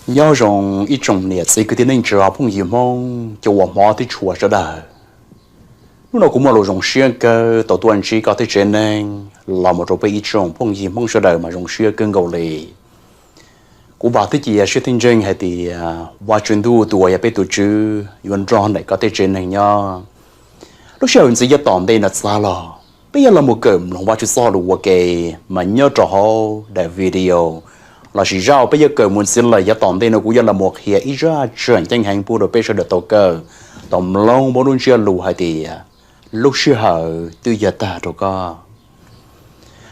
Nyob zoo ib tsoom niam txiv kwv tij neej tsa phooj ywg Hmoob cov uas hmov thiab tshua sawv daws. Hnub no kuv muaj lus zoo siab kawg tau tuaj ntsib koj tej tsev neeg los mus rau peb ib tsoom phooj ywg Hmoob sawv daws mas zoo siab kawg nkaus li. Kuv vam thiab cia siab thiab ntseeg hais tias Vajtswv ntuj tus uas yog peb tus Tswv yuav nrog nraim koj tej tsev neeg nyob. Lub sij hawm ntxiv yav tom ntej no txog los, peb yuav los mus kawm mloog Vajtswv txoj lus ua ke, mas nyob rau hauv daim video lossis zaj uas peb yuav kawm mus ntxiv lawm yav tom ntej no kuv yuav los mus qhia ib zaj tseem ceeb heev pub rau peb sawv daws tau kawm, tau mloog npaum lub ntsiab lus hais tias lub sij hawm twb yuav tag rau koj.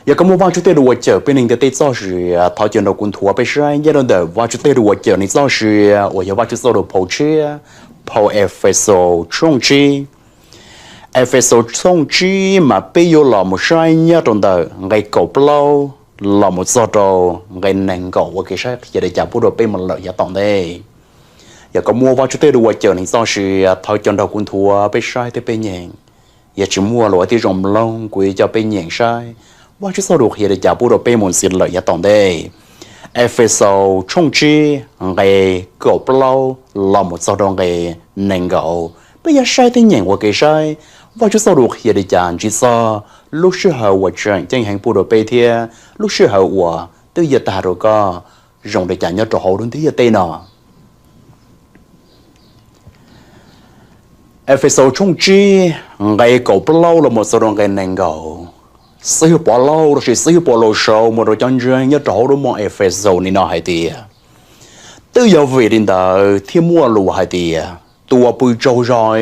Yog koj muaj Vajtswv tej lus uas cawm peb neeg ntiaj teb txoj sia, thov caw nrog kuv nthuav peb saib nyob rau ntawm Vajtswv tej lus uas cawm neeg txoj sia uas yog Vajtswv txoj lus phau tshiab, phau Efexus tshooj tsib. Efexus tshooj tsib mas peb yuav los mus saib nyob rau ntawm nqe kaum plaub los mus txog rau nqe nees nkaum ua ke saib qhia li cas pub rau peb mus lawm yav tom ntej. Yog koj muaj Vajtswv tej lus uas cawm neeg txoj sia, thov caw nrog kuv nthuav peb saib thiab peb nyeem. Yog tsis muaj los ua tib zoo mloog, kuv yuav coj peb nyeem saib Vajtswv txoj lus qhia li cas pub rau peb mus ntxiv lawm yav tom ntej. Efexus tshooj tsib nqe kaum plaub los mus txog rau nqe nees nkaum, peb yuav saib thiab nyeem ua ke saib Vajtswv txoj lus qhia li cas ntsib txog lub sij hawm uas tseem ceeb heev pub rau peb thiab lub sij hawm uas twb yuav tag rau koj zoo li cas nyob rau hauv lub ntiaj teb no. Efexus tshooj tsib nqe kaum plaub los mus txog rau nqe nees nkaum. Xib hwb Pov Lauj lossis xib hwb Pov Lauj sau mus rau cov ntseeg nyob rau hauv lub moos Efexus nim no hais tias, twb yog vim li ntawd thiaj muaj lus hais tias, tus uas pw tsaug zog,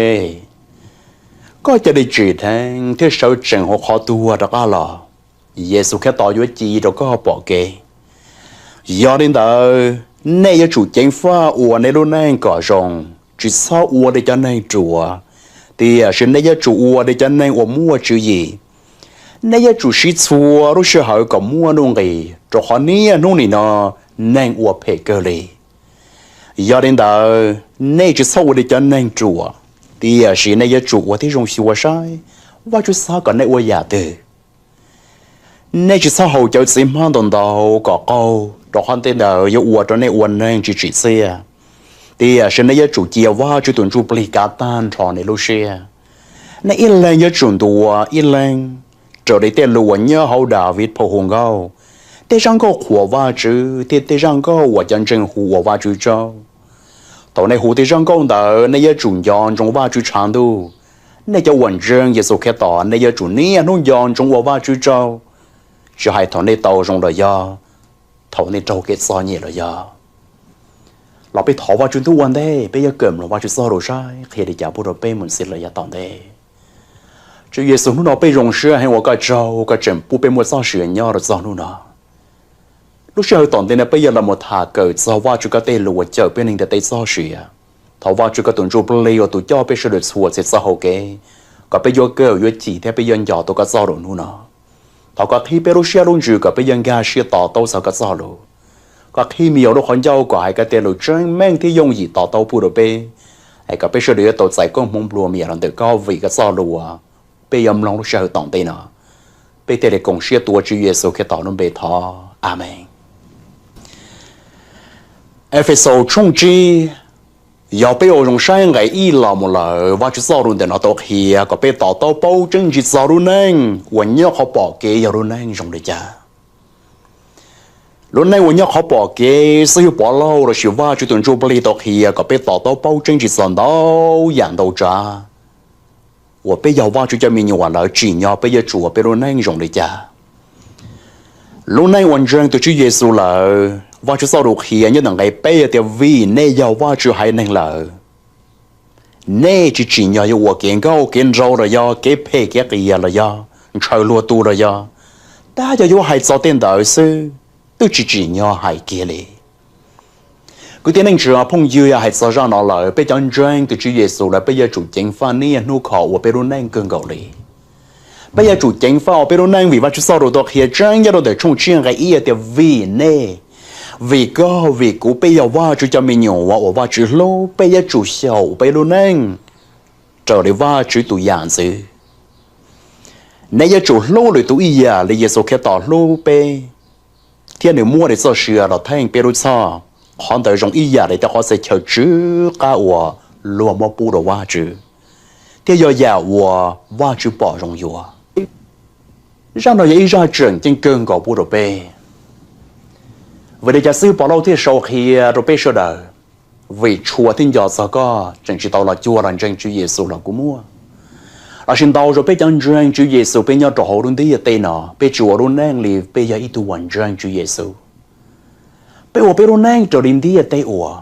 koj cia li tsim dheev thiab sawv tsees hauv qhov tuag rov qab los, Yexus Khetos yuav ci rau koj pom kev. Yog li ntawd, nej yuav tsum ceev faj ua nej lub neej kom zoo, tsis txhob ua li cov neeg ruam, tiam sis nej yuav tsum ua li cov neeg uas muaj tswv yim. Nej yuav tsum siv txhua lub sij hawm kom muaj nuj nqis, rau qhov niaj hnub nim no neeg ua phem kawg li. Yog li ntawd, nej tsis txhob ua li cov neeg ruam, tiam sis nej yuav tsum ua tib zoo xyuas saib Vajtswv xav kom nej ua yam twg. Nej tsis txhob haus cawv txiv hmab ntau ntau kom qaug, rau qhov tej ntawd yuav ua rau nej ua neeg tsis tsim txiaj. Tiam sis nej yuav tsum cia Vajtswv tus ntsuj plig kav tag nrho nej lub siab. Nej ib leeg yuav tsum ntuas ib leeg, raws li tej lus uas nyob hauv Daviv phau hu nkauj, tej zaj nkauj qhuas Vajtswv thiab tej zaj nkauj uas cov ntseeg hu ua Vajtswv tsaug. Thaum nej hu tej zaj nkauj ntawd, nej yuav tsum nco ntsoov Vajtswv tshav ntuj. Nej cov uas ntseeg Yexus Khetos, nej yuav tsum niaj hnub nco ntsoov ua Vajtswv tsaug, tsis hais thaum nej tau zoo los yog thaum nej raug kev txom nyem los yog. Los peb thov Vajtswv ntuj ua ntej, peb yuav kawm mloog Vajtswv txoj lus saib qhia li cas pub rau peb mus ntxiv lawm yav tom ntej. Tswv Yexus, hnub no peb zoo siab heev ua koj tsaug, koj tseem pub peb muaj txoj sia nyob rau txog hnub no. Lub sij hawm tom ntej no peb yuav los mus tham kawm txog Vajtswv koj tej lus uas cawm peb neeg ntiaj teb txoj sia. Thov Vajtswv koj tus ntsuj plig ua tus coj peb sawv daws txhua txhia txoj hau kev, kom peb yuav kawm yuav cim thiab peb yuav nco tau koj txoj lus hnub no. Thov koj qhib peb lub siab lub ntsws kom peb yuav nkag siab to taub txog koj txoj lus. Koj qhib me nyuam lub qhov ncauj kom hais koj tej lus tseeb meej thiab yooj yim to taub pub rau peb, es kom peb sawv daws yuav tau txais koob hmoov nplua mias los ntawm koj vim koj txoj lus uas peb yuav mloog lub sij hawm tom ntej no. Peb thiaj li koom siab tuav Tswv Yexus Khetos lub npe thov, Amees. Efexus tshooj tsib, yog peb ua zoo saib nqe ib los mus lawm, Vajtswv txoj lus ntawm no tau qhia kom peb to taub paub tseeb ntsis txog lub neej uas nyob qhov pom kev yog lub neej zoo li cas. Lub neej uas nyob qhov pom kev, xib hwb Pov Lauj lossis Vajtswv tus ntsuj plig tau qhia kom peb to taub paub tseeb ntsis txog ntau yam ntau tsav uas peb yog Vajtswv cov me nyuam lawm tsim nyog peb yuav tsum ua peb lub neej zoo li cas. Lub neej uas ntseeg tus Tswv Yexus lawm, Vajtswv txoj lus qhia nyob ntawm nqe peb tias, vim nej yog Vajtswv haiv neeg lawm, nej tsis tsim nyog yuav ua kev nkauj kev nraug los yog kev phem kev qias los yog ntshaw luag tus los yog, tab yog yuav hais txog tej ntawd xwb, twb tsis tsim nyog hais kiag li. Kwv tij neej tsa phooj ywg, yog hais txog zaj no lawm, peb cov ntseeg tus Tswv Yexus lawm peb yuav tsum ceev faj niaj hnub kho ua peb lub neej kawg nkaus li. Peb yuav tsum ceev faj ua peb lub neej vim Vajtswv txoj lus tau qhia tseeb nyob rau ntawm tshooj tsib nqe ib tias, vim nej, vim koj vim kuv peb yog Vajtswv cov me nyuam uas Vajtswv hlub, peb yuav tsum xyaum peb lub neej raws li Vajtswv tus yam ntxwv. Nej yuav tsum hlub lwm tus ib yam li Yexus Khetos hlub peb, thiab nws muab nws txoj sia los theej peb lub txhoj. Qhov ntawd zoo ib yam li tej qhov txhia chaw tsw qab uas luag muab pub rau Vajtswv, thiab yog yam uas Vajtswv pom zoo yuav. Zaj no yog ib zaj tseem ceeb kawg nkaus pub rau peb. Vim li cas xib hwb Pov Lauj thiaj sau qhia rau peb sawv daws? Vim tshua thiab nco txog koj tseem tsis tau los cuag los ntseeg Tswv Yexus los kuj muaj. Lossis ntau zaus peb cov ntseeg Tswv Yexus peb nyob rau hauv lub ntiaj teb no, peb tsis ua lub neej li peb yog ib tug uas ntseeg Tswv Yexus. Peb ua peb lub neej raws li ntiaj teb ua.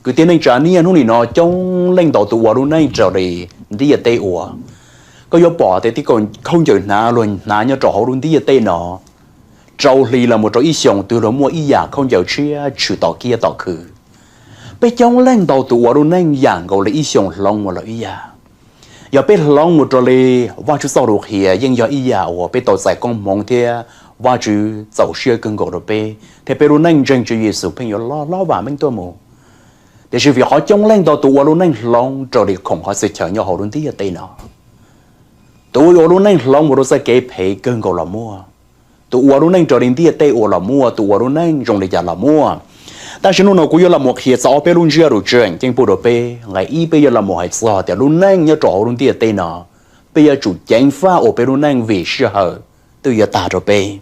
Kwv tij neej tsa, niaj hnub nim no coob leej ntau tus ua lub neej raws li ntiaj teb ua. Koj yuav pom tias tej khaub ncaws hnav luag hnav nyob rau hauv lub ntiaj teb no, rau hli los mus rau ib xyoos twg luag muaj ib yam khaub ncaws tshiab tshwm tom kiab tom khw. Peb coob leej ntau tus ua lub neej yam nkaus li ib xyoos hloov mus lawm ib yam. Yog peb hloov mus raws li Vajtswv txoj lus qhia yeej yog ib yam uas peb tau txais koob hmoov thiab Vajtswv txaus siab kawg nkaus rau peb, thiab peb lub neej ntseeg Tswv Yexus pheej yuav loj hlob vam meej tuaj mus. Tiam sis vim qhov coob leej ntau tus ua lub neej hloov raws li khoom qhov txhia chaw nyob hauv lub ntiaj teb no, tus ua lub neej hloov mus rau txoj kev phem kawg nkaus los muaj. Tus ua lub neej raws li ntiaj teb ua los muaj, tus ua lub neej zoo li cas los muaj. Tab sis hnub no kuv yuav los mus qhia txog ob peb lub ntsiab lus tseem ceeb pub rau peb. Nqe ib, peb yuav los mus hais txog tias lub neej nyob rau hauv lub ntiaj teb no, peb yuav tsum ceev faj ua peb lub neej vim sij hawm twb yuav tag rau peb.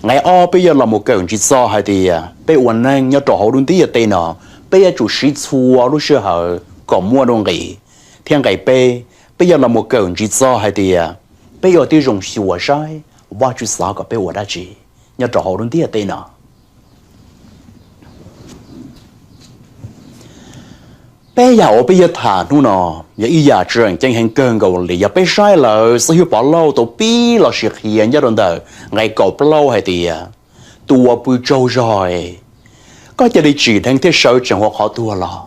Nqe ob, peb yuav los mus kawm ntsis txog hais tias peb ua neej nyob rau hauv lub ntiaj teb no, peb yuav tsum siv txhua lub sij hawm kom muaj nuj nqis. Thiab nqe peb, peb yuav los mus kawm ntsis txog hais tias peb yuav tib zoo xyuas saib Vajtswv xav kom peb ua dab tsi nyob rau hauv lub ntiaj teb no. Peb yam uas peb yuav tham hnub no yog ib yam tseem ceeb heev kawg nkaus li. Yog peb saib lawm, xib hwb Pov Lauj tau pib los sis qhia nyob rau ntawm nqe kaum plaub hais tias, tus uas pw tsaug zog, koj cia li tsim dheev thiab sawv tsees hauv qhov tuag los.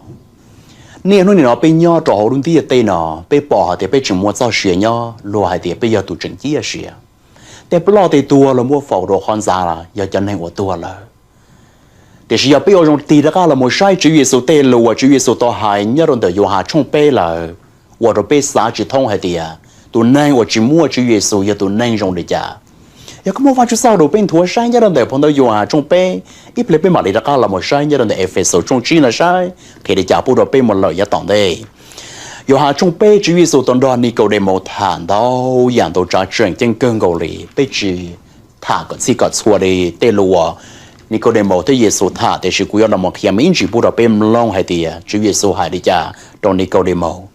Niaj hnub nim no peb nyob rau hauv lub ntiaj teb no, peb pom hais tias peb tseem muaj txoj sia nyob, luag hais tias peb yog tus tseem ciaj sia. Tej ploj tej tuag los muab faus rau qhov ntxa yog cov neeg uas tuag lawm. Tiam sis yog peb ua zoo tig rov qab los mus saib Tswv Yexus tej lus uas Tswv Yexus tau hais nyob rau ntawm Yauhas tshooj peb lawm, ua rau peb xav tsis thoob hais tias tus neeg uas tsis muaj Tswv Yexus yog tus neeg zoo li cas. Yog koj muaj Vajtswv txoj lus peb nthuav saib nyob rau ntawm phau ntawv Yauhas tshooj peb, ib pliag peb mam li rov qab los mus saib nyob rau ntawm Efexus tshooj tsib no saib qhia li cas pub rau peb mus lawm yav tom ntej. Yauhas tshooj peb, Tswv Yexus tau nrog Nikaudemaus tham ntau yam ntau tsav tseem ceeb kawg nkaus li, peb tsis tham kom txhij kom txhua li tej lus uas Nikaudemaus thiab Yexus tham, tiam sis kuv yuav los mus qhia me ib ntsis pub rau peb mloog hais tias Tswv Yexus hais li cas rau Nikaudemaus.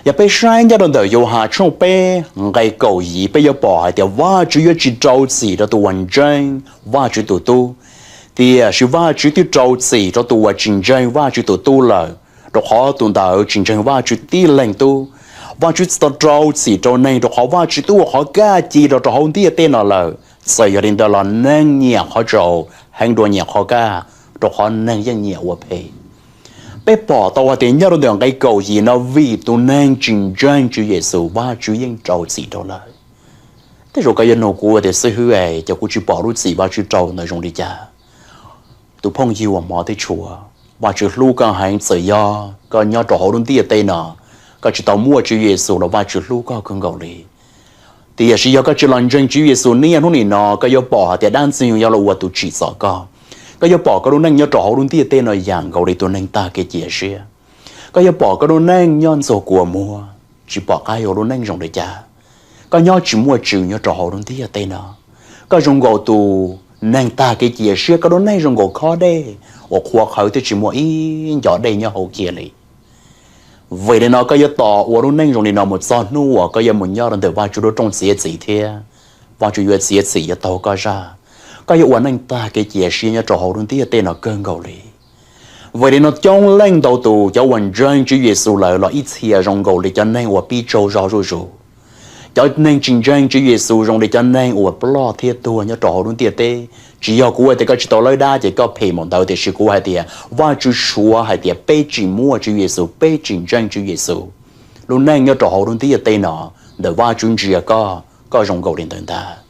Yog peb saib nyob rau ntawm Yauhas tshooj peb nqe kaum yim, peb yuav pom hais tias Vajtswv yuav tsis rau txim rau tus uas ntseeg Vajtswv tus tub, tiam sis Vajtswv twb rau txim rau tus uas tsis ntseeg Vajtswv tus tub lawm, rau qhov tus ntawd tsis ntseeg Vajtswv tib leeg tub. Vajtswv tsis tau rau txim rau neeg, rau qhov Vajtswv twb ua qhov kaj ci rau rau hauv ntiaj teb no lawm. Txawm yog li ntawd los neeg nyiam qhov tsaus heev dua nyiam qhov kaj, rau qhov neeg yeej nyiam ua phem. Peb pom tau hais tias nyob rau ntawm nqe kaum yim no, vim tus neeg tsis ntseeg Tswv Yexus, Vajtswv yeej rau txim rau lawm. Tej zaum koj yuav nug kuv tias, xib hwb, es cov kuv tsis pom lub txim Vajtswv rau ntawd zoo li cas? Tus phooj ywg uas hmov thiab tshua, Vajtswv hlub koj heev, txawm yog koj nyob rau hauv lub ntiaj teb no, koj tsis tau muaj Tswv Yexus los Vajtswv hlub koj kawg nkaus li. Tiam sis yog koj tsis los ntseeg Tswv Yexus niaj hnub nim no, koj yuav pom hais tias dab ntxwg nyoog yuav los ua tus tsim txom koj. Koj yuav pom koj lub neej nyob rau hauv lub ntiaj teb no yam nkaus li tus neeg tag kev cia siab. Koj yuav pom koj lub neej nyob ntxuag kua muag, tsis pom qab yuav lub neej zoo li cas. Koj nyob tsis muaj tswv nyob rau hauv lub ntiaj teb no. Koj zoo nkaus tus neeg tag kev cia siab, koj lub neej zoo nkaus khob dej uas qhuav qhawv thiab tsis muaj ib ncov dej nyob hauv kiag li. Vim li no koj yuav tos ua lub neej zoo li no mus txog hnub uas koj yuav mus nyob rau ntawm Vajtswv lub rooj txiav txim thiab Vajtswv yuav txiav txim yuav taug koj zaj. Koj yuav ua neej tag kev cia siab nyob rau hauv lub ntiaj teb no kawg nkaus li. Vim li no coob leej ntau tus cov uas ntseeg Tswv Yexus lawm los ib txhia zoo nkaus li cov neeg uas pib tsaug zog zuj zus. Cov neeg tsis ntseeg Tswv Yexus zoo li cov neeg uas ploj thiab tuag nyob rau hauv lub ntiaj teb. Tsis yog kuv hais tias koj tsis tau lawb dab ces koj phem mus ntawd, tiam sis kuv hais tias Vajtswv suav hais tias peb tsis muaj Tswv Yexus, peb tsis ntseeg Tswv Yexus, lub neej nyob rau hauv lub ntiaj teb no, ntawm Vajtswv ntsia koj, koj zoo nkaus li ntawd ntag.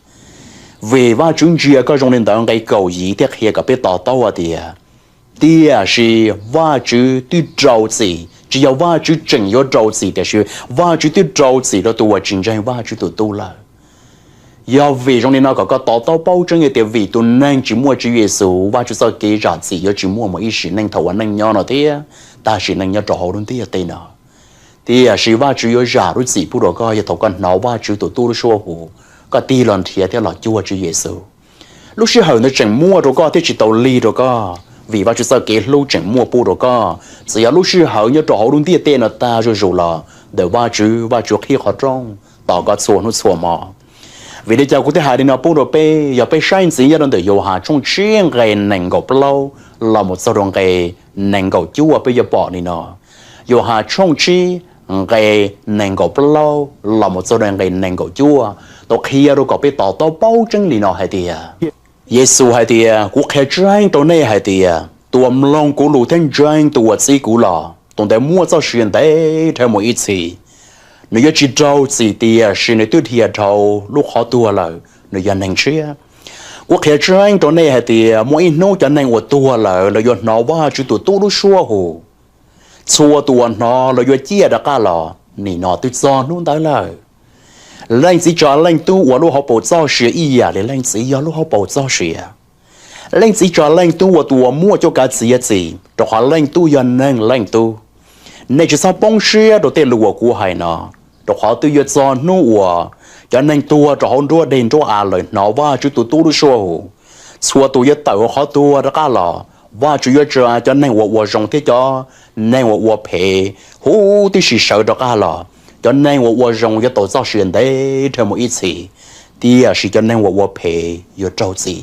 Vim Vajtswv ntsia koj zoo li ntawd, nqe kaum yim thiaj qhia kom peb to taub hais tias, tiam sis Vajtswv twb rau txim, tsis yog Vajtswv tseem yuav rau txim, tiam sis Vajtswv twb rau txim rau tus uas tsis ntseeg Vajtswv tus tub lawm. Yog vim zoo li no kom koj to taub paub tseeb tias vim tus neeg tsis muaj Tswv Yexus, Vajtswv txoj kev zam txim yuav tsis muaj mus ib sim neej thaum ua neej nyob no thiab tag sim neej nyob rau hauv lub ntiaj teb no. Tiam sis Vajtswv yuav zam lub txim pub rau koj yog thaum koj hnov Vajtswv tus Tub lub suab hu, koj tig los nrhiav thiab los cuag Tswv Yexus. Lub sij hawm ntawd tseem muaj rau koj thiab tsis tau lig rau koj, vim Vajtswv txoj kev hlub tseem muaj pub rau koj. Txawm yog lub sij hawm nyob rau hauv lub ntiaj teb no tag zuj zus los ntawm Vajtswv, Vajtswv qhib qhov rooj tos koj txhua hnub txhua hmo. Vim li cas kuv thiaj hais li no pub rau peb? Yog peb saib ntxiv nyob rau ntawm Yauhas tshooj tsib nqe nees nkaum plaub los mus txog rau nqe nees nkaum cuaj peb yuav pom li no. Yauhas tshooj tsib nqe nees nkaum plaub los mus txog rau nqe nees nkaum cuaj tau qhia rau kom peb to taub paub tseeb li no hais tias, Yexus hais tias, kuv qhia tseeb rau nej hais tias tus uas mloog kuv lus thiab ntseeg tus uas txib kuv los, tus ntawd muaj txoj sia ntev dhawv mus ib txhis. Nws yuav tsis raug txim tiam sis nws twb dhia dhau lub qhov tuag lawm, nws yog neeg tshiab. Kuv qhia tseeb rau nej hais tias muaj ib hnub cov neeg uas tuag lawm lawv yuav hnov Vajtswv tus Tub lub suab hu. Txhua tus uas hnov lawv yuav ciaj rov qab los. Nim no twb txog hnub ntawd lawm. Leej txiv tso leej tub ua lub hauv paus txoj sia ib yam li leej txiv yog lub hauv paus txoj sia. Leej txiv tso leej tub ua tus uas muaj cuab kav txiav txim, rau qhov leej tub yog neeg leej tub. Nej tsis txhob poob siab rau tej lus uas kuv hais no, rau qhov twb yuav txog hnub uas cov neeg tuag rau hauv nruab deg nruab av lawv hnov Vajtswv tus Tub lub suab hu. Txhua tus yuav tawm hauv qhov tuag rov qab los. Vajtswv yuav tsa cov neeg uas ua zoo thiab cov neeg uas ua phem huv tib si sawv rov qab los. Cov neeg uas ua zoo yuav tau txoj sia ntev dhawv mus ib txhis, tiam sis cov neeg uas ua phem yuav raug txim.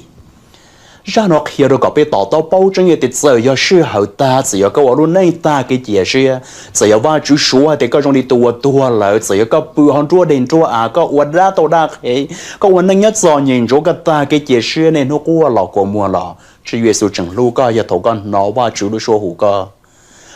Zaj no qhia rau kom peb to taub paub tseeb tias txawm yog sij hawm tag, txawm yog koj ua lub neej tag kev cia siab, txawm yog Vajtswv suav hais tias koj zoo li tus uas tuag lawm, txawm yog koj pw hauv nruab deg nruab av, koj ua dab tau dab qhev, koj ua neej nyob txom nyem ntsuav, koj tag kev cia siab, niaj hnub quaj los kua muag los, Tswv Yexus tseem hlub koj yog thaum koj hnov Vajtswv lub suab hu koj.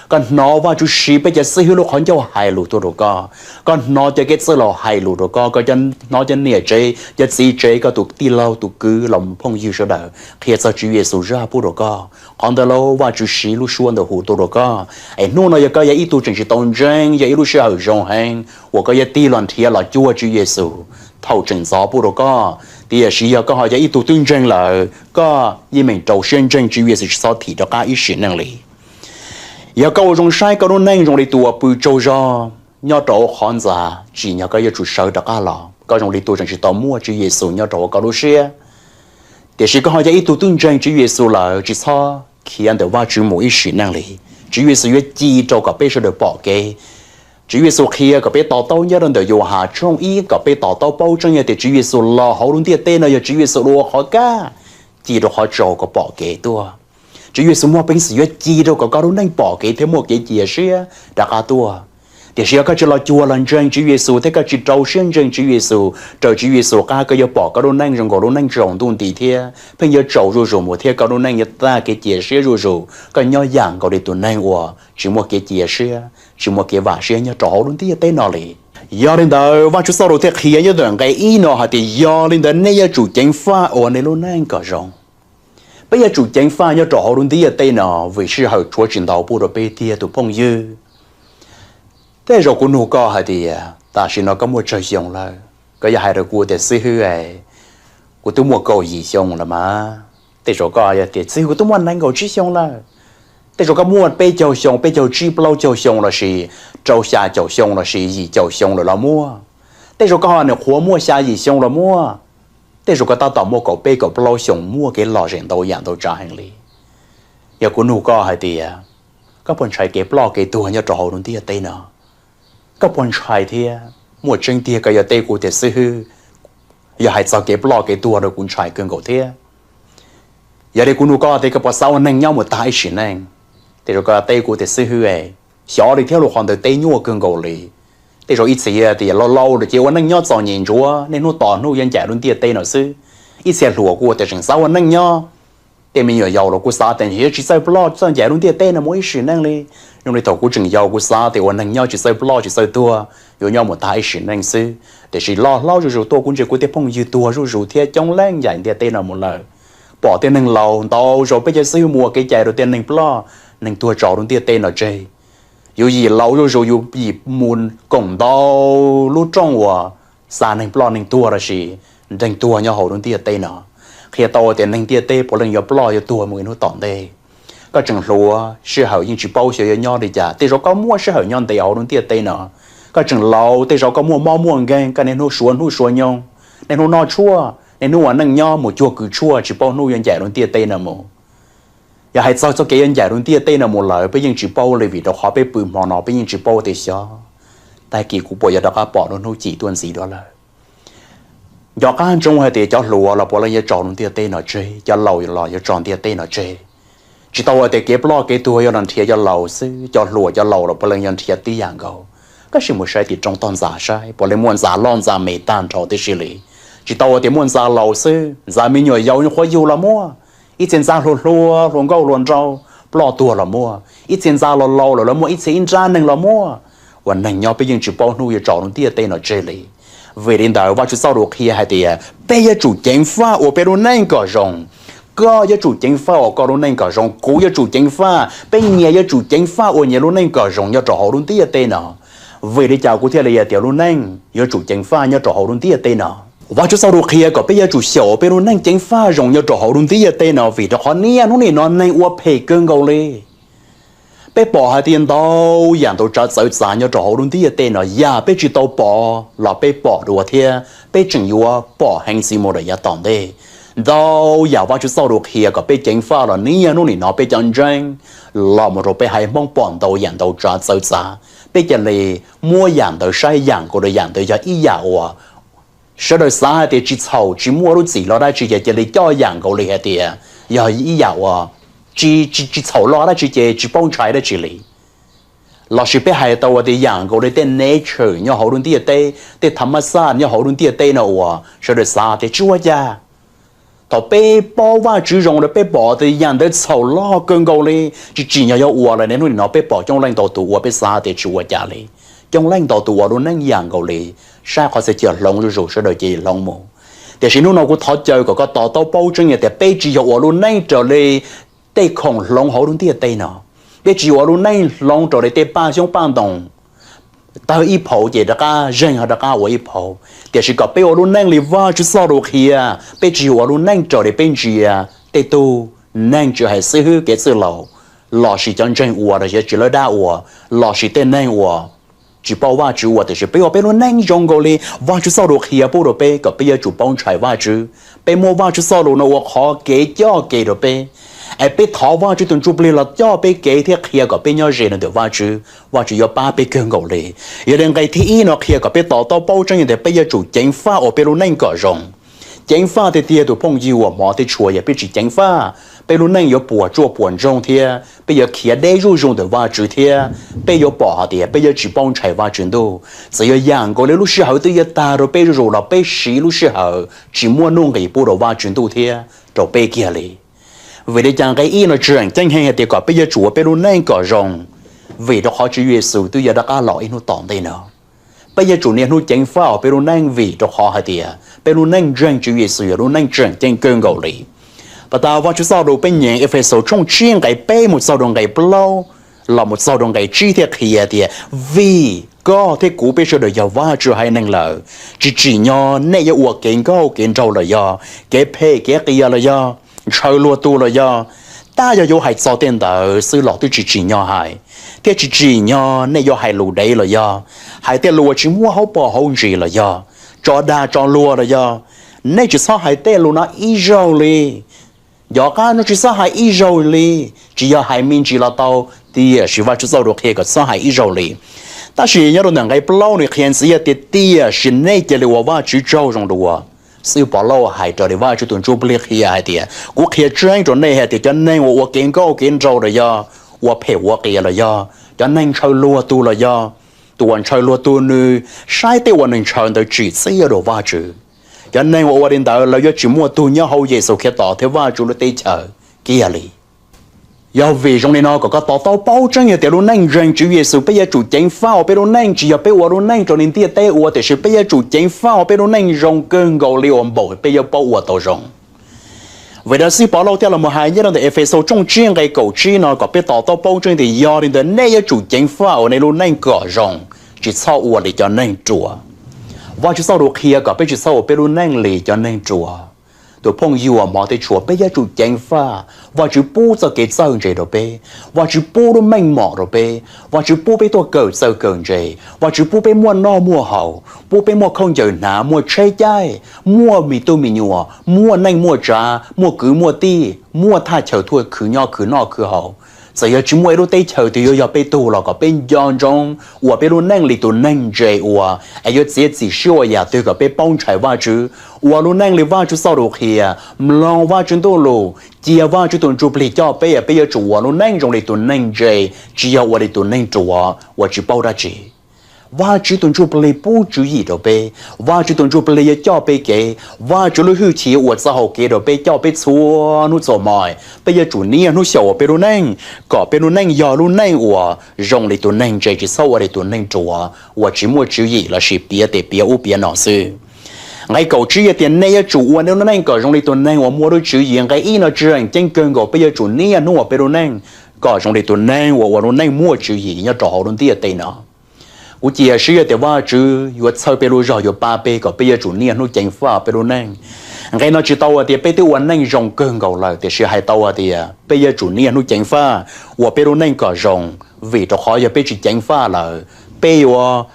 Koj hnov Vajtswv siv peb cov xib hwb lub qhov ncauj hais lus tuaj rau koj. Koj hnov cov kev txwj laus hais lus rau koj, koj hnov cov niam tsev, cov txiv tsev, koj tus tij laug tus kwv los phooj ywg sawv daws qhia txog Tswv Yexus zaj pub rau koj. Qhov ntawd los Vajtswv siv lub suab ntawd hu tuaj rau koj. Es hnub no yog koj yog ib tug tseem tsis tau ntseeg, yog ib lub sij hawm zoo heev uas koj yuav tig los nrhiav los cuag Tswv Yexus thaum tseem ntxov pub rau koj. Tiam sis yog koj ho yog ib tug twb ntseeg lawm, koj yeej meem rau siab ntseeg Tswv Yexus tsis txhob thim rov qab ib sim neej li. Yog koj ua zoo saib koj lub neej zoo li tus uas pw tsaug zog nyob rau hauv qhov ntxa, tsim nyog koj yuav tsum sawv rov qab los. Koj zoo li tus tseem tsis tau muaj Tswv Yexus nyob rau hauv koj lub siab. Tiam sis koj ho yog ib tug twb ntseeg Tswv Yexus lawm, tsis txhob khiav ntawm Vajtswv mus ib sim neej li. Tswv Yexus yuav ci rau kom peb sawv daws pom kev. Tswv Yexus qhia kom peb to taub nyob rau ntawm Yauhas tshooj ib kom peb to taub paub tseeb tias Tswv Yexus los hauv lub ntiaj teb no yog Tswv Yexus dua qhov kaj ci rau qhov tsaus kom pom kev tuaj. Tswv Yexus muaj peev xwm yuav ci rau kom koj lub neej pom kev thiab muaj kev cia siab rov qab tuaj. Tiam sis yog koj tsis los cuag los ntseeg Tswv Yexus thiab koj tsis rau siab ntseeg Tswv Yexus, raws Tswv Yexus qab, koj yuav pom koj lub neej zoo nkaus lub neej tsaus ntuj nti thiab pheej yuav tsaus zuj zus mus thiab koj lub neej yuav tag kev cia siab zuj zus, koj nyob yam nkaus li tus neeg uas tsis muaj kev cia siab, tsis muaj kev vam siab nyob rau hauv lub ntiaj teb no li. Yog li ntawd Vajtswv txoj lus thiaj qhia nyob ntawm nqe ib no hais tias, yog li ntawd nej yuav tsum ceev faj ua nej lub neej kom zoo. Peb yuav tsum ceev faj nyob rau hauv lub ntiaj teb no, vim sij hawm tshuav tsis ntau pub rau peb tiag tus phooj ywg. Tej zaum kuv nug koj hais tias tam sim no koj muaj tsawg xyoo lawm? Koj yuav hais rau kuv tias, xib hwb, kuv twb muaj kaum yim xyoo lawm mas. Tej zaum koj yuav tias, xib hwb, kuv twb muaj nees nkaum tsib xyoo lawm. Tej zaum koj muaj peb caug xyoo, peb caug tsib, plaub caug xyoo lossis rau xya caum xyoo lossis yim caum xyoo lawm los muaj. Tej zaum koj ho nyuam qhuav muaj xya yim xyoo los muaj. Tej zaum koj tab tom muaj kaum peb kaum plaub xyoo, muaj kev lom zem ntau yam ntau tsav heev li. Yog kuv nug koj hais tias, koj puas ntshai kev ploj kev tuag nyob rau hauv lub ntiaj teb no? Koj puas ntshai thiab? Muaj tseeb tiag koj yuav teb kuv tias, xib hwb, yog hais txog kev ploj kev tuag rau kuv ntshai kawg nkaus thiab. Yog li kuv nug koj tias koj puas xav ua neej nyob mus tag ib sim neej? Tej zaum koj teb kuv tias, xib hwb, xyov li thiab, lub qhov ntawd teb nyuaj kawg nkaus li. Tej zaum ib txhia tias laus laus lawm ces ua neej nyob txom nyem ntsuav, niaj hnub tos hnub yuav ncaim lub ntiaj teb no xwb. Ib txhia hluas kuj tias tseem xav ua neej nyob. Tej me nyuam yaus los kuj xav tias yuav tsis txawj ploj txawj ncaim lub ntiaj teb no mus ib sim neej li. Zoo li thaum kuv tseem yau kuv xav tias ua neej nyob tsis txawj ploj tsis txawj tuag, yuav nyob mus tag ib sim neej xwb. Tiam sis loj hlob zuj zus tuaj kuv ntsia kuv tej phooj ywg tuag zuj zus thiab coob leej ncaim ntiaj teb no mus lawm. Pom tej neeg laus ntau zaus peb cov xib hwb mus ua kev cai rau tej neeg ploj neeg tuag tso lub ntiaj teb no tseg. Yus yim laus zuj zus yus yim mus koom ntau lub rooj uas xa neeg ploj neeg tuag lossis nreeg tuag nyob hauv lub ntiaj teb no. Qhia tau tias neeg ntiaj teb puav leej yuav ploj yuav tuag mus ib hnub tom ntej. Koj tseem hluas, sij hawm yeej tsis paub xyov yuav nyob li cas. Tej zaum koj muaj sij hawm nyob ntev hauv lub ntiaj teb no. Koj tseem laus, tej zaum koj muaj mob muaj nkeeg, koj niaj hnub suav hnub suav nyoog, niaj hnub noj tshuaj, niaj hnub ua neej nyob mus cuag kws tshuaj, tsis paub hnub yuav ncaim lub ntiaj teb no mus. Yog hais txog txoj kev yuav ncaim lub ntiaj teb no mus lawm, peb yeej tsis paub li, vim rau qhov peb pw hmo no peb yeej tsis paub tias xyov tag kis kuv puas yuav rov qab pom lub hnub cim tuaj ntxiv dua lawm. Nco qab ntsoov hais tias cov hluas los puav leej yuav tso lub ntiaj teb no tseg, cov laus los yuav tso ntiaj teb no tseg. Tsis tau hais tias kev ploj kev tuag yog los nrhiav cov laus xwb, cov hluas cov laus los puav leej yuav nrhiav tib yam nkaus. Koj sim mus saib tim roob toj ntxas saib, puav leej muaj ntxa loj ntxa me tag nrho tib si li. Tsis tau hais tias muaj ntxa laus xwb, ntxa me nyuam yaus nyuam qhuav yug los muaj, ib txhia ntxa hluas hluas hluas nkauj hluas nraug ploj tuag los muaj, ib txhia ntxa los laus lawm los muaj, ib txhia ib nrab neeg los muaj. Ua neeg nyob peb yeej tsis paub hnub yuav tso lub ntiaj teb no tseg li. Vim li ntawd Vajtswv txoj lus qhia hais tias peb yuav tsum ceev faj ua peb lub neej kom zoo. Koj yuav tsum ceev faj ua koj lub neej kom zoo, kuv yuav tsum ceev faj, peb nyias yuav tsum ceev faj ua nyias lub neej kom zoo nyob rau hauv lub ntiaj teb no. Vim li cas kuv thiaj li hais tias lub neej yuav tsum ceev faj nyob rau hauv lub ntiaj teb no? Vajtswv txoj lus qhia kom peb yuav tsum xyaum peb lub neej ceev faj zoo nyob rau hauv lub ntiaj teb no, vim rau qhov niaj hnub nim no neeg ua phem kawg nkaus li. Peb pom hais tias ntau yam ntau tsav txawv txav nyob rau hauv lub ntiaj teb no, yam peb tsis tau pom los peb pom dua thiab peb tseem yuav pom heev txiv mus rau yav tom ntej. Ntau yam Vajtswv txoj lus qhia kom peb ceev faj los niaj hnub nim no peb cov ntseeg los mus rau peb haiv Hmoob pom ntau yam ntau tsav txawv txav, peb cia li muab yam ntawd saib yam nkaus li yam ntawd yog ib yam uas sawv daws xav hais tias tsis txhaum tsis muaj lub txim los dab tsi ces cia li coj yam nkaus li hais tias yog ib yam uas tsis tsis txhaum los dab tsi ces tsis paub ntshai dab tsi li. Lossis peb hais tau ua tias yam nkaus li tej nature nyob hauv lub ntiaj teb, tej tha mab xaj nyob hauv lub ntiaj teb no uas sawv daws xav tias tsis ua cas. Thaum peb paub Vajtswv zoo lawm peb pom tias yam ntawd txhaum loj kawg nkaus li, tsis tsim nyog yuav ua lawm, niaj hnub nim no peb pom coob leej ntau tus ua peb xav tias tsis ua cas li. Coob leej ntau tus ua lub neej yam nkaus li, saib qhov txhia chaw hloov zuj zus sawv daws cia li hloov mus. Tiam sis hnub no kuv thov caw kom koj to taub paub tseeb tias peb tsis yog ua lub neej raws li tej khoom hloov hauv lub ntiaj teb no. Peb tsis yog ua lub neej hloov raws li tej paj xyoob paj ntoo, tawg ib phaum ces rov qab zeeg ho rov qab ua ib phaum. Tiam sis kom peb ua lub neej li Vajtswv txoj lus qhia, peb tsis yog ua lub neej raws li peb ntsia tej tug neeg tsis hais xib hwb kev txwj laus, lossis cov ntseeg ua los yog tsis lawv dab ua, lossis tej neeg uas tsis paub Vajtswv ua, tiam sis peb ua peb lub neej zoo nkaus li Vajtswv txoj lus qhia pub rau peb kom peb yuav tsum paub ntshai Vajtswv. Peb muab Vajtswv txoj lus no ua qhov kev coj kev rau peb, es peb thov Vajtswv tus Ntsujplig los coj peb kev thiab qhia kom peb nyob ze rau ntawm Vajtswv, Vajtswv yuav pab peb kawg nkaus li. Yog li nqe thib ib no qhia kom peb to taub paub tseeb tias peb yuav tsum ceev faj ua peb lub neej kom zoo. Ceev faj tiag tiag tus phooj ywg uas hmov thiab tshua, yog peb tsis ceev faj, peb lub neej yuav puas tsuaj puas ntsoog thiab peb yuav khiav deb zuj zus ntawm Vajtswv thiab peb yuav pom hais tias peb yuav tsis paub ntshai Vajtswv Ntuj. Txawm yog yam nkaus li lub sij hawm twb yuav tag rau peb zuj zus los peb siv lub sij hawm tsis muaj nuj nqis pub rau Vajtswv Ntuj thiab rau peb kiag li. Vim li cas nqe ib no tseem ceeb heev hais tias kom peb yuav tsum ua peb lub neej kom zoo? Vim rau qhov Tswv Yexus twb yuav rov qab los ib hnub tom ntej no. Peb yuav tsum niaj hnub ceev faj hauv peb lub neej vim rau qhov hais tias peb lub neej ntseeg Tswv Yexus yog lub neej tseem ceeb kawg nkaus li. Pas tas Vajtswv txoj lus peb nyeem Efexus tshooj tsib nqe peb mus txog rau nqe plaub los mus txog rau nqe tsib thiaj qhia tias, vim koj thiab kuv peb sawv daws yog Vajtswv haiv neeg lawm, tsis tsim nyog nej yuav ua kev nkauj kev nraug los yog kev phem kev qias los yog ntshaw luag tug los yog, tab yog yuav hais txog tej ntawd xwb los twb tsis tsim nyog hais, thiab tsis tsim nyog nej yuav hais lus dev los yog hais tej lus uas tsis muaj hauv paus hauv ntsis los yog tso dag tso luag los yog, nej tsis txhob hais tej lus no ib zaug li. Nco qab no, tsis txhob hais ib zaug li. Tsis yog hais me ntsis los tau, tiam sis Vajtswv txoj lus qhia kom txhob hais ib zaug li. Tab sis nyob rau ntawm nqe plaub nws qhia ntxiv tias, tiam sis nej cia li ua Vajtswv tsaug zoo dua. Xib hwb Pov Lauj hais raws li Vajtswv tus Ntsujplig qhia hais tias, kuv qhia tseeb rau nej hais tias cov neeg uas ua kev nkauj kev nraug los yog ua phem ua qias los yog cov neeg ntshaw luag tug los yog, tus uas ntshaw luag tug nws saib tej uas nws ntshaw ntawd tsim txiaj dua Vajtswv. Cov neeg uas ua li ntawd lawv yuav tsis muaj tug nyob hauv Yexus Khetos thiab Vajtswv lub teb chaws kiag li. Yog vim zoo li no kom koj to taub paub tseeb tias lub neej ntseeg Tswv Yexus peb yuav tsum ceev faj ua peb lub neej, tsis yog peb ua lub neej raws li ntiaj teb ua, tiam sis peb yuav tsum ceev faj ua peb lub neej zoo kawg nkaus li uas npaum peb yuav paub ua tau zoo. Vim li ntawd xib hwb Pov Lauj thiaj los hais nyob rau ntawm Efexus tshooj tsib nqe kaum tsib no kom peb to taub paub tseeb tias, yog li ntawd nej yuav tsum ceev faj ua nej lub neej kom zoo, tsis txhob ua li cov neeg ruam. Vajtswv txoj lus qhia kom peb tsis txhob ua peb lub neej li cov neeg ruam. Tus phooj ywg uas hmov thiab tshua, peb yuav tsum ceev faj. Vajtswv pub txoj kev txawj ntse rau peb, Vajtswv pub lub meej mom rau peb, Vajtswv pub peb tuaj kawm txawj kawm ntse, Vajtswv pub peb muaj noj muaj haus, pub peb muaj khaub ncaws hnav, muaj tsheb caij, muaj me tub me nyuam, muaj neej muaj tsav, muaj kwv muaj tij, muaj thaj chaw tuaj khwv nyob khwv noj khwv haus. Txawm yog tsis muaj ib lub teb chaws twg yuav yog peb tug los kom peb nco ntsoov ua peb lub neej li tus neeg ntse ua, es yuav txiav txim siab ua yam twg kom peb paub ntshai Vajtswv, ua lub neej li Vajtswv txoj lus qhia, mloog Vajtswv ntuj lus, cia Vajtswv tus Ntsuj Plig coj peb, peb yuav tsum ua lub neej zoo li tus neeg ntse, tsis yog ua li tus neeg ruam uas tsis paub dab tsi. Vajtswv tus Ntsuj Plig pub tswv yim rau peb, Vajtswv tus Ntsuj Plig yuav coj peb kev, Vajtswv lub hwj chim yuav ua txoj hau kev rau peb, coj peb txhua hnub txhua hmo. Peb yuav tsum niaj hnub xyaum ua peb lub neej, kom peb lub neej yog lub neej uas zoo li tus neeg ntse, tsis txhob ua li tus neeg ruam uas tsis muaj tswv yim lossis piav tes piav ub piav no xwb. Nqe kaum tsib yog tias nej yuav tsum ua nej lub neej kom zoo li tus neeg uas muaj lub tswv yim. Nqe ib no tseem ceeb kawg nkaus, peb yuav tsum niaj hnub ua peb lub neej kom zoo li tus neeg uas ua lub neej muaj tswv yim nyob rau hauv lub ntiaj teb no. Kuv cia siab tias Vajtswv yuav txhawb peb lub zog, yuav pab peb kom peb yuav tsum niaj hnub ceev faj peb lub neej. Nqe no tsis tau hais tias peb twb ua neej zoo kawg nkaus lawm, tiam sis hais tau hais tias peb yuav tsum niaj hnub ceev faj ua peb lub neej kom zoo, vim rau qhov yog peb tsis ceev faj lawm, peb yuav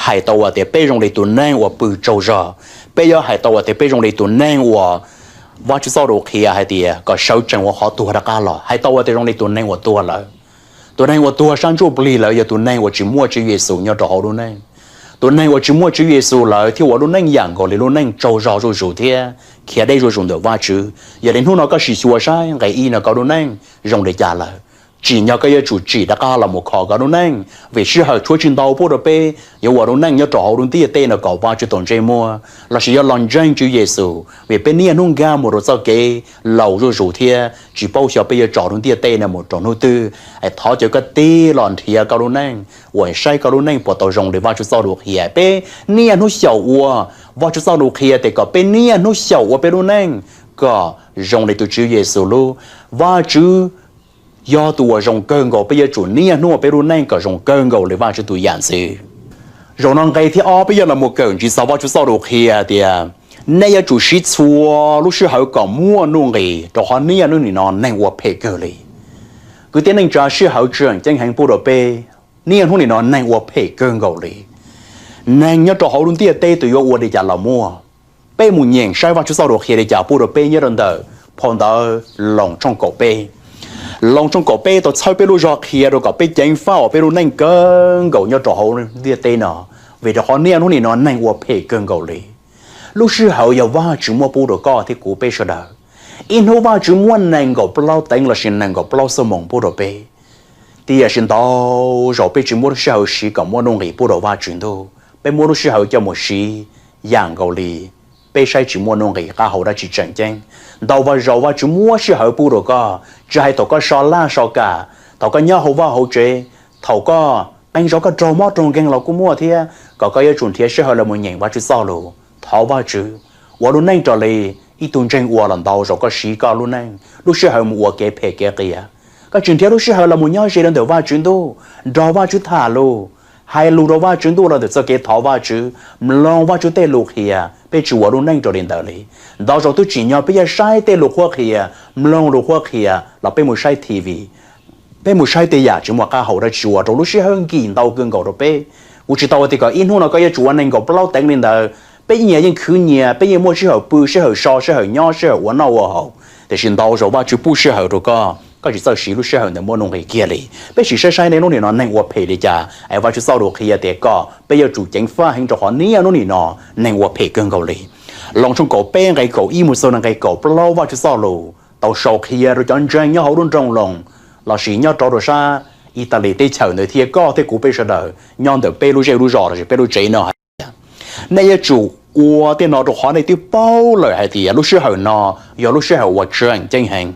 hais tau hais tias peb zoo li tus neeg uas pw tsaug zog, peb yuav hais tau hais tias peb zoo li tus neeg uas Vajtswv txoj lus qhia hais tias kom sawv tsees ua qhov tuag rov qab los, hais tau hais tias zoo li tus neeg uas tuag lawm. Tus neeg uas tuag sab ntsuj plig lawm yog tus neeg uas tsis muaj Tswv Yexus nyob rau hauv lub neej. Tus neeg uas tsis muaj Tswv Yexus lawm thiaj ua lub neej yam nkaus li lub neej tsaug zog zuj zus thiab khiav deb zuj zus ntawm Vajtswv. Yog li hnub no koj sim xyuas saib nqe ib no koj lub neej zoo li cas lawm. Tsim nyog koj yuav tsum tsim rov qab los mus kho koj lub neej, vim sij hawm tshuav tsis ntau pub rau peb yuav ua lub neej nyob rau hauv lub ntiaj teb no kom Vajtswv tau ntsej muag lossis yuav los ntseeg Tswv Yexus, vim peb niaj hnub nkag mus rau txoj kev laus zuj zus thiab tsis paub xyov peb yuav tso lub ntiaj teb no mus rau hnub twg. Es thov caw koj tig los nrhiav koj lub neej, uas saib koj lub neej puas tau zoo li Vajtswv txoj lus qhia. Peb niaj hnub xyaum ua, Vajtswv txoj lus qhia tias kom peb niaj hnub xyaum ua peb lub neej kom zoo li tus Tswv Yexus lub. Vajtswv yog tus uas zoo kawg nkaus, peb yuav tsum niaj hnub ua peb lub neej kom zoo kawg nkaus li Vajtswv tus yam ntxwv. Zaum no nqe thib ob peb yuav los mus kawm ntxiv txog Vajtswv txoj lus qhia tias nej yuav tsum siv txhua lub sij hawm kom muaj nuj nqis, rau qhov niaj hnub nim no neeg ua phem kawg li. Kwv tij neej tsa, sij hawm tseem ceeb heev pub rau peb. Niaj hnub nim no neeg ua phem kawg nkaus li. Neeg nyob rau hauv lub ntiaj teb tus yuav ua li cas los muaj. Peb mus nyeem saib Vajtswv txoj lus qhia li cas pub rau peb nyob rau ntawm phau ntawv Loos tshooj kaum peb. Loos tshooj kaum peb tau txhawb peb lub zog qhia rau kom peb ceev faj ua peb lub neej kawg nkaus nyob rau hauv ntiaj teb no, vim rau qhov niaj hnub nim no neeg ua phem kawg nkaus li. Lub sij hawm yog Vajtswv muab pub rau koj thiab kuv peb sawv daws. Ib hnub Vajtswv muab nees nkaum plaub teev lossis nees nkaum plaub xuab moos pub rau peb. Tiam sis ntau zaus peb tsis muab lub sij hawm siv kom muaj nuj nqis pub rau Vajtswv ntuj, peb muab lub sij hawm coj mus siv yam nkaus li peb saib tsis muaj nuj nqis qab hau dab tsi tseem ceeb. Ntau zaus Vajtswv muab sij hawm pub rau koj, tsis hais thaum koj so laj so kam, thaum koj nyob hauv vaj hauv tsev, thaum koj qee zaus koj raug mob raug nkeeg los kuj muaj thiab, kom koj yuav tsum nrhiav sij hawm los mus nyeem Vajtswv txoj lus, thov Vajtswv, ua lub neej raws li ib tug ntseeg ua los ntau zaus koj siv koj lub neej lub sij hawm mus ua kev phem kev qias. Koj tsis nrhiav lub sij hawm los mus nyob ze rau ntawm Vajtswv ntuj, nrog Vajtswv tham lus, hais lus rau Vajtswv ntuj los ntawm txoj kev thov Vajtswv, mloog Vajtswv tej lus qhia, peb tsis ua lub neej raws li ntawd li. Ntau zaus twb tsim nyog peb yuav saib tej lus qhuab qhia, mloog lus qhuab qhia los peb mus saib T V, peb mus saib tej yam tsis muaj qab hau dab tsi ua rau lub sij hawm nkim ntau kawg nkaus rau peb. Kuv tsis tau hais tias kom ib hnub no koj yuav tsum ua nees nkaum plaub teev li ntawd. Peb nyias yeej khwv nyias, peb yeej muaj sij hawm pw, sij hawm so, sij hawm nyob, sij hawm ua noj ua haus. Tiam sis ntau zaus Vajtswv pub sij hawm rau koj, koj tsis txawj siv lub sij hawm ntawd muaj nuj nqis kiag li. Peb sim saib saib niaj hnub nim no neeg ua phem li cas, es Vajtswv txoj lus qhia tias kom peb yuav tsum ceev faj heev rau qhov niaj hnub nim no neeg ua phem kawg nkaus li. Loos tshooj kaum peb nqe kaum ib mus txog nqe kaum plaub Vajtswv txoj lus tau sau qhia rau cov ntseeg nyob hauv lub nroog Loos lossis nyob rau rau sab Italis teb chaws ntawd thiab koj thiab kuv peb sawv daws nyob ntawm peb lub zej lub zos lossis peb lub tsev no hais tias, nej yuav tsum ua tej no rau qhov nej twb paub lawm hais tias lub sij hawm no yog lub sij hawm uas tseem ceeb heev.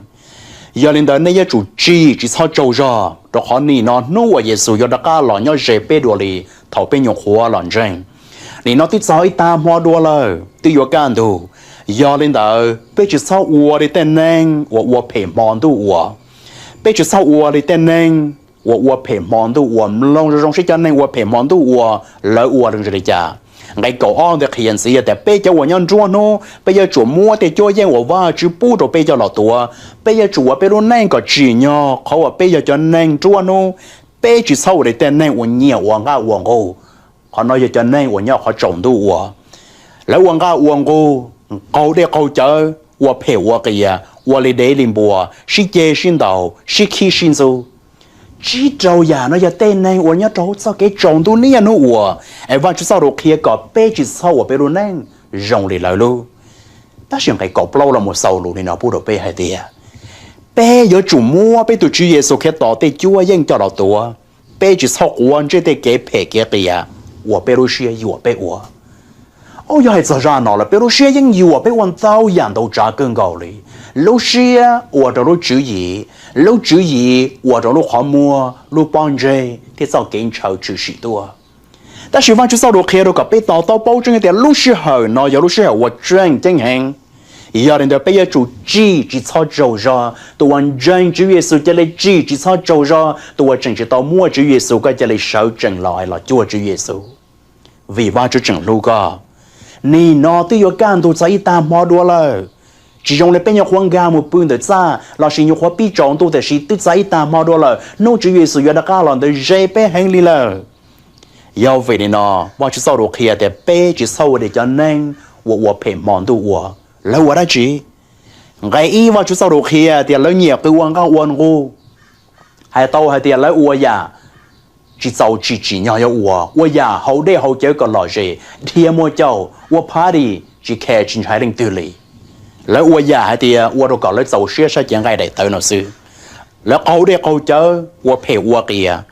Yog li ntawd nej yuav tsum tsim tsis txhob tsaug zog, rau qhov nim no hnub uas Yexus yuav rov qab los nyob ze peb dua li thaum peb nyuam qhuav los ntseeg. Nim no twb txog ib tag hmo dua lawm, twb yuav kaj ntug. Yog li ntawd peb tsis txhob ua li tej neeg uas ua phem hmo ntuj ua. Peb tsis txhob ua li tej neeg uas ua phem hmo ntuj ua. Mloog zoo zoo seb cov neeg ua phem hmo ntuj ua, lawv ua zoo li cas. Nqe kaum ob ntawd qhia ntxiv tias peb cov uas nyob nruab hnub, peb yuav tsum muab tej cuab yeej uas Vajtswv pub rau peb coj los tuav. Peb yuav tsum ua peb lub neej kom tsim nyog qhov uas peb yog cov neeg nruab hnub. Peb tsis txhob ua li tej neeg uas nyiam ua nqaj ua nqug. Qhov no yog cov neeg uas nyob qhov tsaus ntuj ua. Lawv ua nqaj ua nqug, qaug dej qaug cawv, ua phem ua qias, ua li dev li npua, sib ceg sib ntaus, sib khib sib ntxub. Tsib rau yam no yog tej neeg uas nyob rau txoj kev tsaus ntuj niaj hnub ua, es Vajtswv txoj lus qhia kom peb tsis txhob ua peb lub neej zoo li lawv lub. Tab sis nqe kaum plaub los mus xaus lus li no pub rau peb hais tias, peb yuav tsum muab peb tus Tswv Yexus Khetos tej cuab yeej coj los tuav. Peb tsis txhob quav ntsej tej kev phem kev qias uas peb lub siab yuam peb ua. Au, yog hais txog zaj no lawm, peb lub siab yeej yuam peb ua ntau yam ntau tsav kawg nkaus li. Lub siab ua rau lub tswv yim, lub tswv yim ua rau lub qhov muag, lub pob ntseg thiab txoj kev ntshaw tshwm sim tuaj. Tab sis Vajtswv txoj lus qhia rau kom peb to taub paub tseeb tias lub sij hawm no yog lub sij hawm uas tseem ceeb heev. Yog li ntawd peb yuav tsum tsim tsis txhob tsaug zog. Tus uas ntseeg Tswv Yexus cia li tsim tsis txhob tsaug zog. Tus uas tseem tsis tau muaj Tswv Yexus, koj cia li sawv tsees los los cuag Tswv Yexus, vim Vajtswv tseem hlub koj. Nim no twb yuav kaj ntug txog ib tag hmo dua lawm. Tsis zoo li peb nyuam qhuav nkag mus pw ntawm txaj lossis nyuam qhuav pib tsaus ntuj, tiam sis twb txog ib tag hmo dua lawm, hnub Tswv Yexus yuav rov qab los ntawd ze peb heev li lawm. Yog vim li no, Vajtswv txoj lus qhia tias peb tsis txhob ua li cov neeg uas ua phem hmo ntuj ua. Lawv ua dab tsi? Nqe ib, Vajtswv txoj lus qhia tias lawv nyiam qw ua nqaj ua nqug. Hais tau hais tias lawv ua yam tsis txaus tsim tsim nyog yuav ua, ua yam haus dej haus cawv kom lom zem, dhia muaj caum, ua party tsis khe tsis ntshai leej twg li. Lawv ua yam hais tias ua rau kom lawv txaus siab saib cev nqaij daim tawv no xwb. Lawv qaug dej qaug cawv, ua phem ua qias,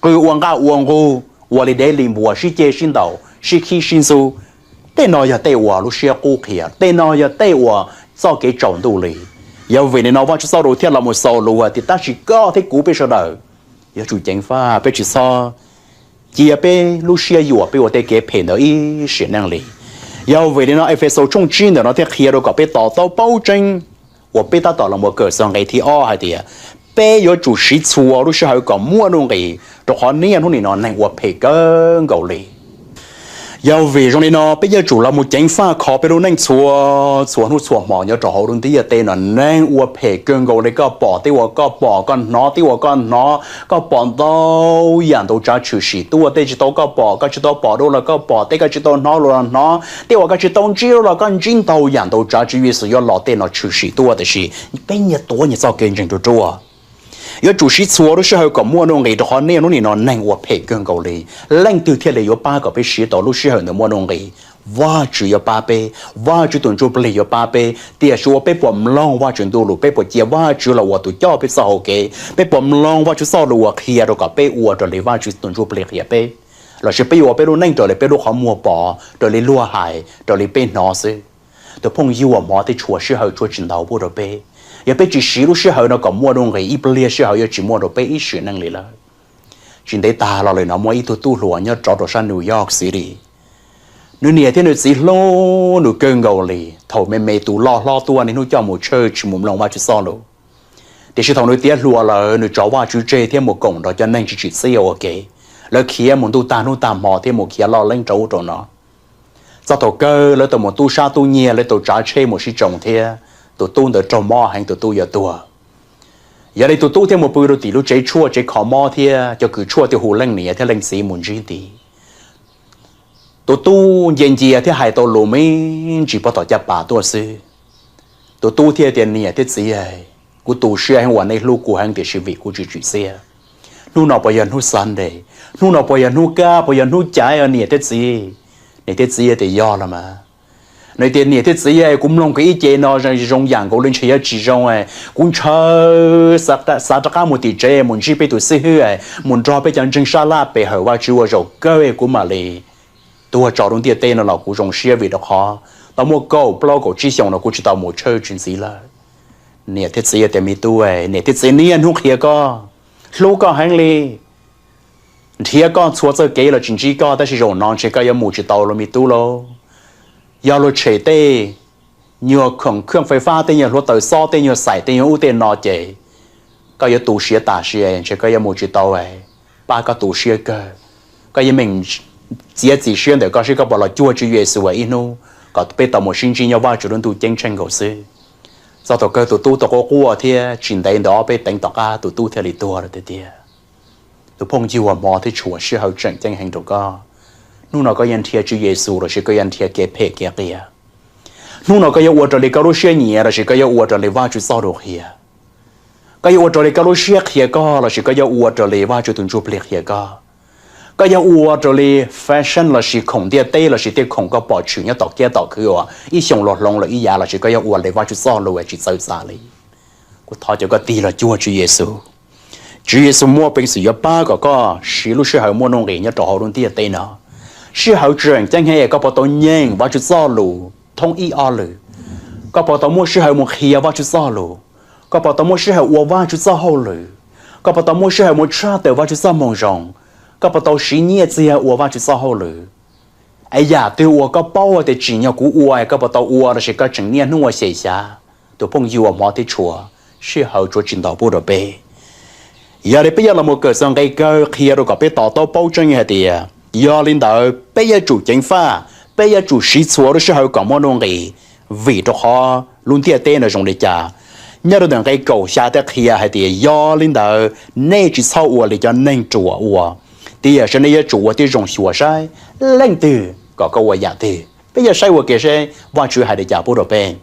qw ua nqaj ua nqug, ua li dev li npua, sib ceg sib ntaus, sib khib sib ntxub. Tej no yog tej uas lub siab qub qhia, tej no yog tej uas txoj kev tsaus ntuj li. Yog vim li no Vajtswv txoj lus thiaj los mus xaus lus hais tias, tab sis koj thiab kuv peb sawv daws yuav tsum ceev faj, peb tsis txhob cia peb lub siab yuam peb ua tej kev phem ntawd ib sim neej li. Yog vim li no Efexus tshooj tsib ntawm no thiaj qhia rau kom peb to taub paub tseeb, uas peb tab tom los mus kawm txog nqe thib ob hais tias, peb yuav tsum siv txhua lub sij hawm kom muaj nuj nqis, rau qhov niaj hnub nim no neeg ua phem kawg nkaus li. Yog vim zoo li no peb yuav tsum los mus ceev faj kho peb lub neej txhua txhua hnub txhua hmo nyob rau hauv lub ntiaj teb no. Neeg ua phem kawg nkaus li, koj pom tej uas koj pom, koj hnov tej uas koj hnov, koj pom ntau yam ntau tsav tshwm sim tuaj. Tej tsis tau koj pom, koj tsis tau pom dua los koj pom, tej koj tsis tau hnov dua los hnov, tej uas koj tsis tau ntsib dua los koj ntsib. Ntau yam ntau tsav Tswv Yexus yuav los tej no tshwm sim tuaj, tiam sis peb nyias tuav nyias txoj kev ntseeg ruaj ruaj. Yuav tsum siv txhua lub sij hawm kom muaj nuj nqis, rau qhov niaj hnub nim no neeg ua phem kawg nkaus li. Leej twg thiaj li yuav pab kom peb siv tau lub sij hawm ntawd muaj nuj nqis? Vajtswv yuav pab peb, Vajtswv tus Ntsuj Plig yuav pab peb. Tiam sis ua peb puas mloog Vajtswv ntuj lus, peb puas cia Vajtswv los ua tus coj peb txoj hau kev, peb puas mloog Vajtswv txoj lus uas qhia rau kom peb ua raws li Vajtswv tus Ntsuj Plig qhia peb, lossis peb yuav ua peb lub neej raws li peb lub qhov muag pom, raws li luag hais, raws li peb hnov xwb? Tus phooj ywg, hmov thiab tshuav sij hawm tshuav tsis ntau pub rau peb. Yog peb tsis siv lub sij hawm no kom muaj nuj nqis, ib pliag sij hawm yuav tsis muaj rau peb ib sim neej li lawm. Tsis ntev tag los li no muaj ib tug tub hluas nyob rov rau sab New York City. Nws niam thiab nws txiv hlub nws kawg nkaus li. Thaum me me tus loj hlob tuaj niaj hnub coj mus church mus mloog Vajtswv txoj lus. Tiam sis thaum nws tiav hluas lawm nws tso Vajtswv tseg thiab mus koom nrog cov neeg tsis tsim txiaj ua ke. Lawv khiav mus ntuj tag hnub tag hmo thiab mus khiav loj leeb rau ub rau no. Txog thaum kawg lawv tau mus tub sab tub nyiag, lawv tau tsav tsheb mus sib tsoo thiab tus tub ntawd raug mob heev, tus tub yuav tuag. Yog li tus tub thiaj mus pw rau tim lub tsev tshuaj tsev kho mob thiab cov kws tshuaj thiaj hu leej niam thiab leej txiv mus ntsib nti. Tus tub nce ncia thiab hais tau lus me ntsis pov tom caj pas tuaj xwb. Tus tub thiaj tias, niam thiab txiv, kuv tu siab heev uas nej hlub kuv heev tiam sis vim kuv tsis tsim txiaj. Hnub no puas yog hnub Sunday? Hnub no puas yog hnub kab, puas yog hnub caiv os niam thiab txiv? Niam thiab txiv tias yog los mas. Nws tias, niam thiab txiv, kuv mloog kiag ib ce no zoo yam nkaus li ntshe yuav tsis zoo, kuv ntshaw xav rov qab mus tim tsev mus ntsib peb tus xib hwb, mus nrog peb cov ntseeg sab laj pe hawm Vajtswv ua zaum kawg kuv mam li tuag tso lub ntiaj teb no los kuv zoo siab vim rau qhov tau muaj kaum plaub kaum tsib xyoos no kuv tsis tau mus church ntxiv lawm. Niam thiab txiv tias, me tub, niam thiab txiv niaj hnub qhia koj, hlub koj heev li, nrhiav koj txhua txoj kev los tsis ntsib koj, tab sis zaum no ntshe koj yuav mus tsis tau los me tub lauj. Yog luag tshem tej nyuag khoom khwj fais fab, tej nyuag hluav taws xob, tej nyuag xaim, tej nyuag ub tej no ces koj yuav tu siab tas sia, ntshe koj yuav mus tsis tau. Pab koj tu siab kawg, koj yeej meem txiav txim siab ntawm koj seb koj puas los cuag Tswv Yexus ib hnub kom peb tau mus sib ntsib nyob Vajtswv lub ntuj ceeb tsheej nkaus xwb. Txog thaum kawg tus tub tau quaj quaj thiab tsis ntev ntawm ob peb teev tom qab tus tub thiaj li tuag lawm tiag tiag. Tus phooj ywg uas hmov thiab tshua, sij hawm tseem ceeb heev rau koj. Hnub no koj yuav nrhiav Tswv Yexus lossis koj yuav nrhiav kev phem kev qias? Hnub no koj yuav ua raws li koj lub siab nyiam lossis koj yuav ua raws li Vajtswv txoj lus qhia? Koj yuav ua raws li koj lub siab qhia koj lossis koj yuav ua raws li Vajtswv tus Ntsuj Plig qhia koj? Koj yuav ua raws li fashion lossis khoom ntiaj teb lossis tej khoom koj pom tshwm nyob tom kiab tom khw uas ib xyoos los hloov lawm ib yam lossis koj yuav ua li Vajtswv txoj lus tsis txawv txav li? Kuv thov caw koj tig los cuag Tswv Yexus. Tswv Yexus muaj peev xwm yuav pab kom koj siv lub sij hawm muaj nuj nqis nyob rau hauv lub ntiaj teb no. Sij hawm tseem ceeb heev es koj puas tau nyeem Vajtswv txoj lus thoob ib ob lwm? Koj puas tau muaj sij hawm mus qhia Vajtswv txoj lus? Koj puas tau muaj sij hawm ua Vajtswv txoj hauj lwm? Koj puas tau muaj sij hawm mus tshaj tawm Vajtswv txoj moo zoo? Koj puas tau siv nyiaj txiag ua Vajtswv txoj hauj lwm? Es yam twg uas koj paub tias tsim nyog kuv ua koj puas tau ua lossis koj tseem niaj hnub ua xyem xyav? Tus phooj ywg uas hmov thiab tshua, sij hawm tsuas tsis ntaus pub rau peb. Yog li peb yuav los mus kawm txog nqe kawg qhia rau kom peb to taub paub tseeb hais tias yog li ntawd peb yuav tsum ceev faj, peb yuav tsum siv txhua lub sij hawm kom muaj nuj nqis, vim rau qhov lub ntiaj teb no zoo li cas. Nyob rau ntawm nqe kaum xya thiaj qhia hais tias yog li ntawd nej tsis txhob ua li cov neeg ruam ua, tiam sis nej yuav tsum ua tib zoo xyuas saib leej twg kom koj ua yam twg. Peb yuav saib ua ke seb Vajtswv hais li cas pub rau peb.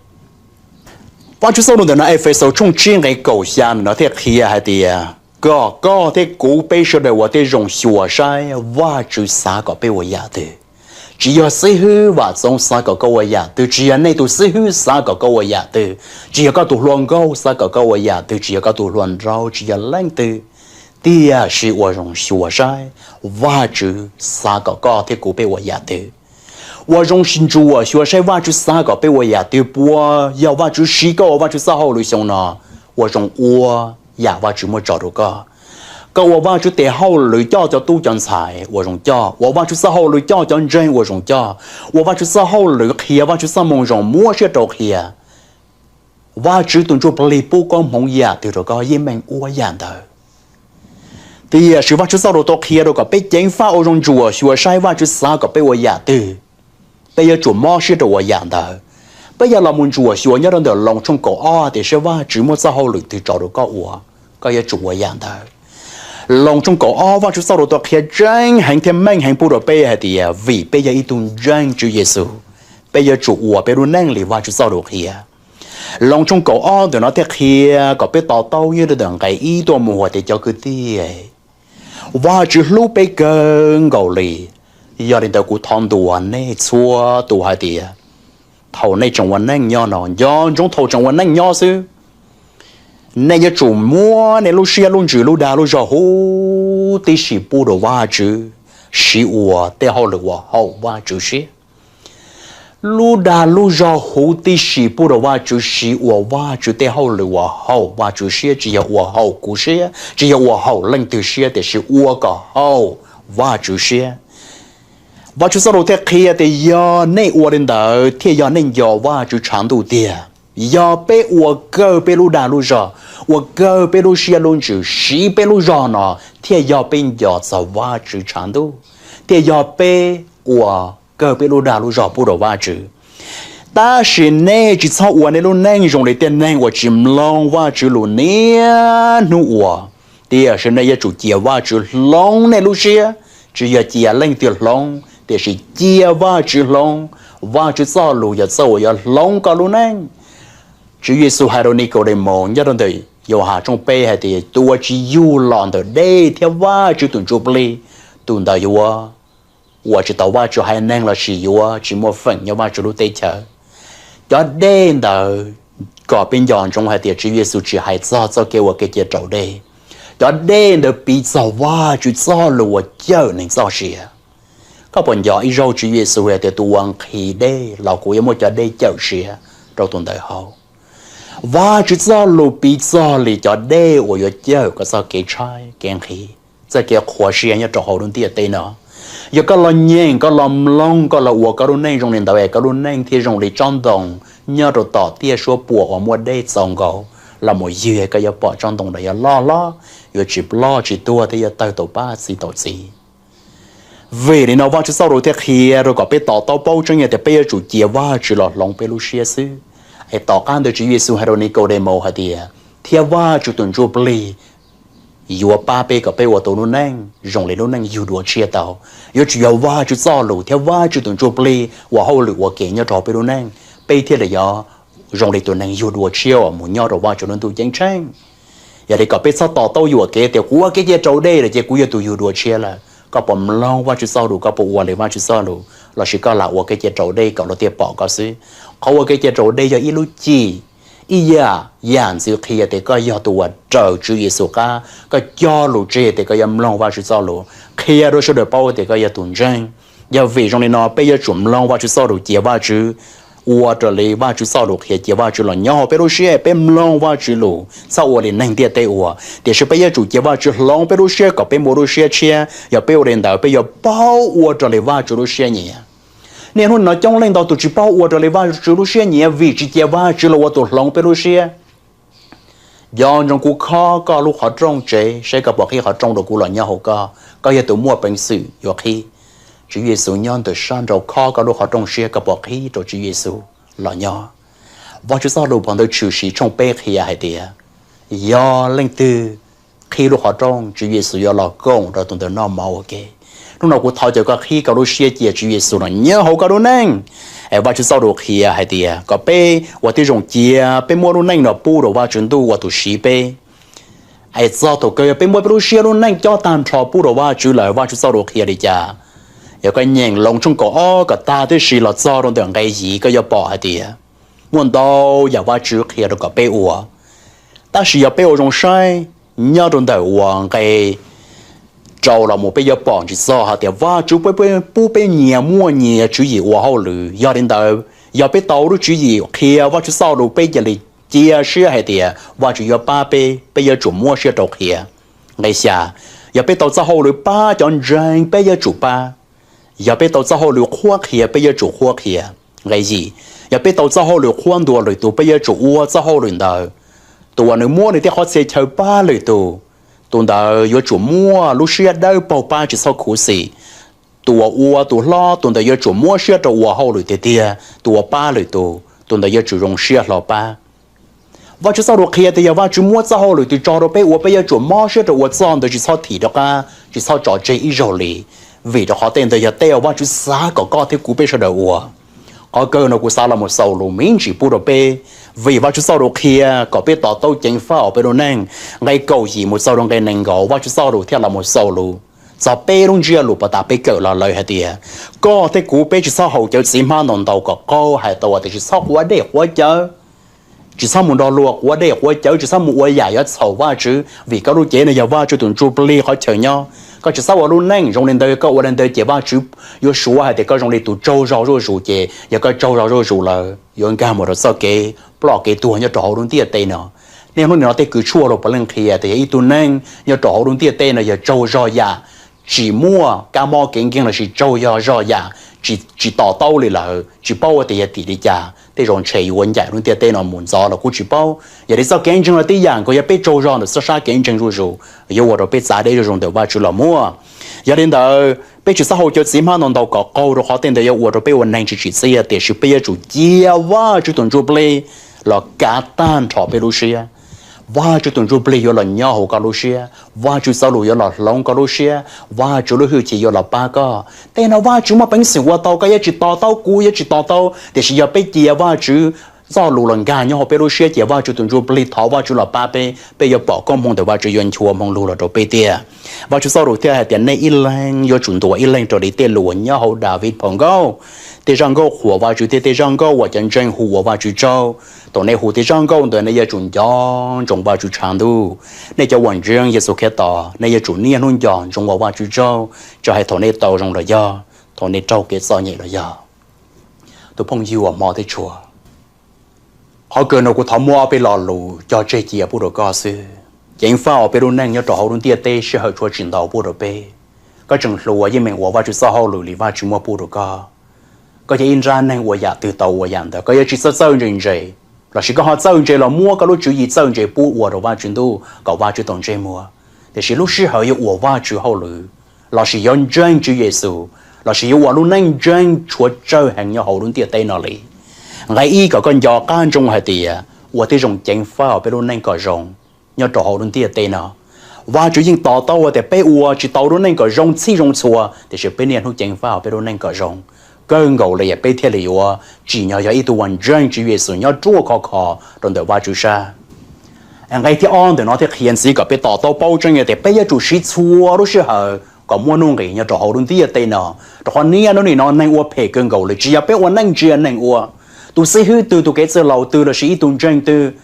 Vajtswv txoj lus ntawm no Efexus tshooj tsib nqe kaum xya no thiaj qhia hais tias kom koj thiab kuv peb sawv daws ua tib zoo xyuas saib Vajtswv xav kom peb ua yam twg. Tsis yog xib hwb Vam Txoov xav kom koj ua yam twg, tsis yog nej tus xib hwb xav kom koj ua yam twg, tsis yog koj tus hluas nkauj xav kom koj ua yam twg, tsis yog koj tus hluas nraug, tsis yog leej twg, tiam sis ua zoo xyuas saib Vajtswv xav kom koj thiab kuv peb ua yam twg. Ua zoo ntsuam xyuas saib Vajtswv xav kom peb ua yam twg, puas yog Vajtswv siv koj ua Vajtswv txoj hauj lwm xyoo no. Ua zoo ua yam Vajtswv muab tso rau koj. Koj ua Vajtswv tes hauj lwm coj cov tub cov ntxhais ua zoo coj, ua Vajtswv txoj hauj lwm coj cov ntseeg ua zoo coj, ua Vajtswv txoj hauj lwm qhia Vajtswv txoj moo zoo muab siab rau qhia. Vajtswv tus Ntsuj Plig pub koob hmoov yam twg rau koj yeej meem ua yam ntawd. Tiam sis Vajtswv txoj lus tau qhia rau kom peb ceev faj ua zoo ntsuam xyuas saib Vajtswv xav kom peb ua yam twg, peb yuav tsum mob siab rau ua yam ntawd. Peb yuav los mus ntsuam xyuas nyob rau ntawm Loos tshooj kaum ob tias seb Vajtswv muab txoj hauj lwm twg tso rau koj ua, koj yuav tsum ua yam ntawd. Loos tshooj kaum ob Vajtswv txoj lus tau qhia tseeb heev thiab meej heev pub rau peb hais tias vim peb yog ib tug ntseeg Tswv Yexus, peb yuav tsum ua peb lub neej li Vajtswv txoj lus qhia. Loos tshooj kaum ob ntawm no thiaj qhia kom peb to taub nyob rau ntawm nqe ib tuaj mus hais tias cov kwv tij, Vajtswv hlub peb kawg nkaus li. Yog li ntawd kuv thov ntuas nej txhua tus hais tias thaum nej tseem ua neej nyob no, nco ntsoov thaum tseem ua neej nyob xwb, nej yuav tsum muab nej lub siab lub ntsws lub dag lub zog huv tib si pub rau Vajtswv, siv ua tej hauj lwm uas haum Vajtswv siab. Lub dag lub zog huv tib si pub rau Vajtswv, siv ua Vajtswv tej hauj lwm uas haum Vajtswv siab, tsis yog ua haum kuv siab, tsis yog ua haum leej twg siab, tiam sis ua kom haum Vajtswv siab. Vajtswv txoj lus thiaj qhia tias yog nej ua li ntawd thiaj yog nej nco Vajtswv tshav ntuj tiag. Yog peb ua kawg peb lub dag lub zog, ua kawg peb lub siab lub ntsws, siv peb lub zog no, thiaj yog peb nco txog Vajtswv tshav ntuj, thiaj yog peb ua kawg peb lub dag lub zog pub rau Vajtswv. Tab sis nej tsis txhob ua nej lub neej zoo li tej neeg uas tsis mloog Vajtswv lus niaj hnub ua, tiam sis nej yuav tsum cia Vajtswv hloov nej lub siab, tsis yog cia leej twg hloov, tiam sis cia Vajtswv hloov. Vajtswv txoj lus yog txoj uas yuav hloov koj lub neej. Tswv Yexus hais rau Nikaudemaus nyob rau ntawm Yauhas tshooj peb hais tias tus uas tsis yug los ntawm dej thiab Vajtswv tus Ntsuj Plig, tus ntawd yuav ua tsis tau Vajtswv haiv neeg lossis yuav tsis muaj feem nyob Vajtswv lub teb chaws. Cov dej ntawd, kom peb nco ntsoov hais tias Tswv Yexus tsis hais txog txoj kev ua kev cia raus dej. Cov dej ntawd piv txog Vajtswv txoj lus uas cawm neeg txoj sia. Koj puas nco ib zaug Tswv Yexus hais tias tus uas nqhis dej los kuv yuav muab cov dej cawm siav rau tus ntawd haus? Vajtswv txoj lus piv txog li cov dej uas yuav cawm koj txoj kev tshaib kev nqhis, txoj kev qhuav siab nyob rau hauv lub ntiaj teb no. Yog koj los nyeem, koj los mloog, koj los ua koj lub neej zoo li ntawd es koj lub neej thiaj zoo li tsob ntoo nyob rau tom tiaj suab puam uas muaj dej txaus nkaus los mus ywg, koj yuav pom tsob ntoo ntawd yuav loj hlob, yuav tsis ploj tsis tuag thiab yuav tawg tau pab txi tau txiv. Vim li no Vajtswv txoj lus thiaj qhia rau kom peb to taub paub tseeb tias peb yuav tsum cia Vajtswv los hloov peb lub siab xwb. Es tom qab ntawd Tswv Yexus hais rau Nikaudemaus hais tias, thiab Vajtswv tus Ntsuj Plig yuav pab peb kom peb ua tau lub neej zoo li lub neej yug dua tshiab tau. Yuav tsum yog Vajtswv txoj lus thiab Vajtswv tus Ntsuj Plig ua hauj lwm ua ke nyob rau peb lub neej, peb thiaj li yuav zoo li tus neeg yug dua tshiab uas mus nyob rau Vajtswv lub ntuj ceeb tsheej. Yog li kom peb txhob to taub yuam kev tias kuv ua kev cia raus dej lawm ces kuv yog tus yug dua tshiab lawm. Koj puas mloog Vajtswv txoj lus, koj puas ua li Vajtswv txoj lus, lossis koj lam ua kev cia raus dej kom luag thiaj pom koj xwb? Qhov ua kev cia raus dej yog ib lub cim, ib yam, yam ntxwv qhia tias koj yog tus uas raws Tswv Yexus qab, koj cog lus tseg tias koj yuav mloog Vajtswv txoj lus, qhia rau sawv daws paub tias koj yog tus ntseeg. Yog vim zoo li no peb yuav tsum mloog Vajtswv txoj lus, cia Vajtswv ua raws li Vajtswv txoj lus qhia, cia Vajtswv los nyob hauv peb lub siab, peb mloog Vajtswv lus, txhob ua li neeg ntiaj teb ua. Tiam sis peb yuav tsum cia Vajtswv hloov peb lub siab kom peb muaj lub siab tshiab. Yog peb ua li ntawd peb yuav paub ua raws li Vajtswv lub siab nyiam. Niaj hnub no coob leej ntau tus tsis paub ua raws li Vajtswv lub siab nyiam vim tsis cia Vajtswv los ua tus hloov peb lub siab. Nco ntsoov kuv khob koj lub qhov rooj tsev saib koj puas qhib qhov rooj rau kuv los nyob hauv koj. Koj yog tus muaj peev xwm yuav qhib. Tswv Yexus nyob ntawm sab nraud khob koj lub qhov rooj siab, koj puas qhib rau Tswv Yexus los nyob? Vajtswv txoj lus phau ntawv Tshwm Sim tshooj peb qhia hais tias, yog leej twg qhib lub qhov rooj, Tswv Yexus yuav los koom rau tus ntawd noj mov ua ke. Hnub no kuv thov caw koj qhib koj lub siab cia Tswv Yexus los nyob hauv koj lub neej. Es Vajtswv txoj lus qhia hais tias kom peb ua tib zoo cia peb muab lub neej no pub rau Vajtswv Ntuj ua tus siv peb. Es txog thaum kawg yog peb muab peb lub siab lub neej cob tag nrho pub rau Vajtswv lawm, Vajtswv txoj lus qhia li cas? Yog koj nyeem Loos tshooj kaum ob kom tag tib si los txog rau ntawm nqe yim, koj yuav pom hais tias muaj ntau yam Vajtswv qhia rau kom peb ua. Tab sis yog peb ua zoo saib nyob rau ntawm uas nqe rau los mus peb yuav pom ntsis txog hais tias Vajtswv pub peb nyias muaj nyias tswv yim ua hauj lwm. Yog li ntawd yog peb tau lub tswv yim qhia Vajtswv txoj lus peb cia li cia siab hais tias Vajtswv yuav pab peb, peb yuav tsum muab siab rau qhia. Nqe xya, yog peb tau txoj hauj lwm pab cov ntseeg peb yuav tsum pab. Yog peb tau txoj hauj lwm qhuab qhia peb yuav tsum qhuab qhia. Nqe yim, yog peb tau txoj hauj lwm qhuab ntuas lwm tus peb yuav tsum ua txoj hauj lwm ntawd. Tus uas nws muab nws tej qhov txhia chaw pab lwm tus, tus ntawd yuav tsum muaj lub siab dawb paug pab tsis txhob khuv xim. Tus uas ua tus hlob tus ntawd yuav tsum muab siab rau ua hauj lwm tiag tiag, tus uas pab lwm tus, tus ntawd yuav tsum zoo siab hlo pab. Vajtswv txoj lus qhia tias yog Vajtswv muab txoj hauj lwm twg tso rau peb ua peb yuav tsum mob siab rau ua txoj ntawd tsis txhob thim rov qab, tsis txhob tso tseg ib zaug li. Vim rau qhov tej ntawd yog tej uas Vajtswv xav kom koj thiab kuv peb sawv daws ua. Qhov kawg no kuv xav los mus xaus lus me ntsis pub rau peb, vim Vajtswv txoj lus qhia kom peb to taub ceev faj hauv peb lub neej. Nqe kaum yim mus txog rau nqe nees nkaum Vajtswv txoj lus thiaj los mus xaus lus txog peb lub ntsiab lus puas tas peb kawm los lawm hais tias koj thiab kuv peb tsis txhob haus cawv txiv hmab ntau ntau kom qaug, hais tau tias tsis txhob quav dej quav cawv. Tsis txhob mus nrog luag quav dej quav cawv, tsis txhob mus ua yam yuav txhaum Vajtswv, vim koj lub cev no yog Vajtswv tus ntsuj plig qhov chaw nyob. Koj tsis txhob ua lub neej zoo li ntawd, koj ua li ntawd ces Vajtswv yuav suav hais tias koj zoo li tus tsaug zog zuj zus, ces yog koj tsaug zog zuj zus lawm yuav nkag mus rau txoj kev ploj kev tuag nyob rau hauv lub ntiaj teb no. Niaj hnub nim no tej kws tshuaj los puav leej qhia tias yog ib tug neeg nyob rau hauv lub ntiaj teb no yog tsaug zog yam, tsis muaj kab mob kev nkeeg lossis tsaug zog yam tsis to taub li lawm, tsis paub tias yog tim li cas. Tej zaum ntshe yuav ua ncaim lub ntiaj teb no mus ntxov los kuj tsis paub. Yog li txoj kev ntseeg los tib yam nkaus, yog peb tsaug zog ntawm txoj sab kev ntseeg zuj zus, yuav ua rau peb txav deb zuj zus ntawm Vajtswv los muaj. Yog li ntawd peb tsis txhob haus cawv txiv hmab ntau ntau kom qaug, rau qhov tej ntawd yuav ua rau peb ua neeg tsis tsim txiaj, tiam sis peb yuav tsum cia Vajtswv tus ntsuj plig los kav tag nrho peb lub siab. Vajtswv tus ntsuj plig yuav los nyob hauv koj lub siab, Vajtswv txoj lus yuav los hloov koj lub siab, Vajtswv lub hwj chim yuav los pab koj. Tej no Vajtswv muaj peev xwm ua tau, koj yuav tsis to taub, kuv yuav tsis to taub, tiam sis yog peb cia Vajtswv txoj lus los nkag nyob hauv peb lub siab, cia Vajtswv tus ntsuj plig thov Vajtswv los pab peb, peb yuav pom koob hmoov ntawm Vajtswv yuav nchuav hmoov lug los rau peb tiag. Vajtswv txoj lus thiaj hais tias nej ib leeg yuav tsum ntuas ib leeg raws li tej lus uas nyob hauv Daviv phau nkauj. Tej zaj nkauj qhuas Vajtswv thiab tej zaj nkauj uas cov ntseeg hu ua Vajtswv tsaug. Thaum nej hu tej zaj nkauj ntawd nej yuav tsum nco ntsoov Vajtswv tshav ntuj. Nej cov uas ntseeg Yexus Khetos nej yuav tsum niaj hnub nco ntsoov ua Vajtswv tsaug, txawm hais thaum nej tau zoo los yog thaum nej raug kev txom nyem los yog. Tus phooj ywg uas hmov thiab tshua, qhov kawg no kuv thov muab ob peb lo lus cog tseg cia pub rau koj xwb. Ceev faj hauv peb lub neej nyob rau hauv lub ntiaj teb sij hawm tshuav tsis ntau pub rau peb. Koj tseem hluas yeej meem ua Vajtswv txoj hauj lwm li Vajtswv muab pub rau koj. Koj yog ib nrab neeg ua yam twg tau ua yam ntawd, koj yuav tsis txawj txawj ntse ntse, lossis koj ho txawj ntse los muab koj lub tswv yim txawj ntse pub ua rau Vajtswv Ntuj kom Vajtswv tau ntsej muag. Tiam sis lub sij hawm yuav ua Vajtswv hauj lwm, lossis yuav ntseeg Tswv Yexus, lossis yuav ua lub neej ntseeg tshuav tsawg heev nyob hauv lub ntiaj teb no li. Nqe ib kom koj nco qab ntsoov hais tias ua tib zoo ceev faj peb lub neej kom zoo nyob rau hauv lub ntiaj teb no. Vajtswv yeej to taub tias peb ua tsis tau lub neej kom zoo txhij zoo txhua, tiam sis peb niaj hnub ceev faj peb lub neej kom zoo kawg nkaus li, peb thiaj li yuav tsim nyog yog ib tug uas ntseeg Tswv Yexus nyob ruaj khov kho rau ntawm Vajtswv sab. Nqe thib ob ntawm no thiaj qhia ntxiv kom peb to taub paub tseeb tias peb yuav tsum siv txhua lub sij hawm kom muaj nuj nqis nyob rau hauv lub ntiaj teb no, rau qhov niaj hnub nim no neeg ua phem kawg nkaus li. Tsis yog peb ua neej ntsia neeg ua, tus xib hwb twg, tus kev txwj laus twg, lossis ib tug ntseeg twg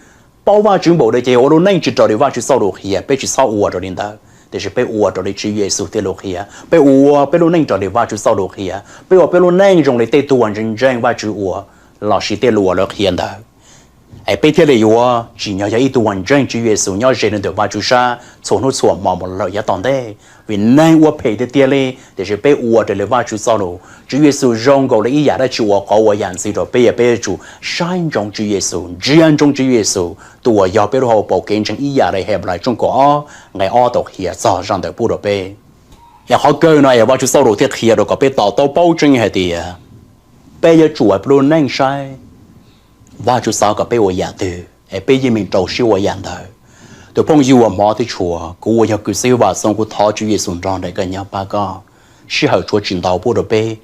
paub Vajtswv npaum li ces ua lub neej tsis raws li Vajtswv txoj lus qhia, peb tsis txhob ua raws li ntawd, tiam sis peb ua raws li Tswv Yexus tej lus qhia, peb ua peb lub neej raws li Vajtswv txoj lus qhia, peb ua peb lub neej zoo li tej tug uas ntseeg ntseeg Vajtswv ua, lossis tej lus uas lawv qhia ntawd. Es peb thiaj li yuav tsim nyog yog ib tug uas ntseeg Tswv Yexus nyob ze rau ntawm Vajtswv sab txhua hnub txhua hmo mus lawm yav tom ntej. Vim neeg ua phem tiag tiag li, tiam sis peb ua raws li Vajtswv txoj lus, Tswv Yexus zoo nkaus li ib yam dab tsi uas qhov uas yam ntxiv rau peb yog peb yuav tsum saib ntsoov Tswv Yexus, ntsia ntsoov Tswv Yexus tus uas yog peb lub hauv paus kev ntseeg ib yam li Henplais tshooj kaum ob nqe ob tau qhia txog zaj ntawd pub rau peb. Es qhov kawg no es Vajtswv txoj lus thiaj qhia rau kom peb to taub paub tseeb hais tias peb yuav tsum ua peb lub neej saib Vajtswv xav kom peb ua yam twg es peb yeej meem rau siab ua yam ntawd. Tus phooj ywg uas hmov thiab tshua, kuv uas yog kws xib hwb Vam Xoom, kuv thov Tswv Yexus nrog nraim koj nyob pab koj. Sij hawm tshuav tsis ntau pub rau peb,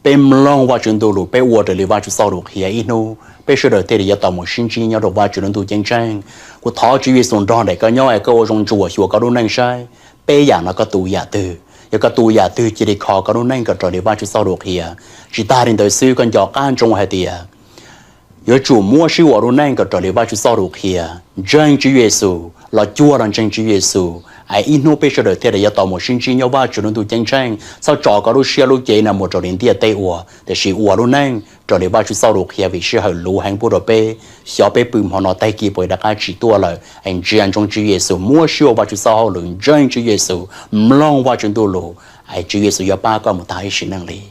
peb mloog Vajtswv ntuj lus, peb ua raws li Vajtswv txoj lus qhia, ib hnub peb sawv daws thiaj li yuav tau mus sib ntsib nyob rau Vajtswv lub ntuj ceeb tsheej. Kuv thov Tswv Yexus nrog nraim koj nyob es koj ua zoo ntsuam xyuas koj lub neej saib peb yam no koj tu yam twg. Yog koj tu yam twg, cia li kho koj lub neej kom raws li Vajtswv txoj lus qhia. Tsis tas li ntawd xwb, koj nco qab ntsoov hais tias yuav tsum muab siab ua lub neej kom raws li Vajtswv txoj lus qhia, ntseeg Tswv Yexus, los cuag los ntseeg Tswv Yexus, es ib hnub peb sawv daws thiaj li yuav tau mus sib ntsib nyob Vajtswv lub ntuj ceeb tsheej. Txhob tso koj lub siab lub cev no mus raws li ntiaj teb ua, tiam sis ua lub neej raws li Vajtswv txoj lus qhia, vim sij hawm luv heev pub rau peb. Xyov peb pw hmo no tag kis puas rov qab tsim tuaj lawm. Es ntsia ntsoov Tswv Yexus, muab siab ua Vajtswv txoj hauj lwm, ntseeg Tswv Yexus, mloog Vajtswv ntuj lus, es Tswv Yexus yuav pab koj mus tag ib sim neej li.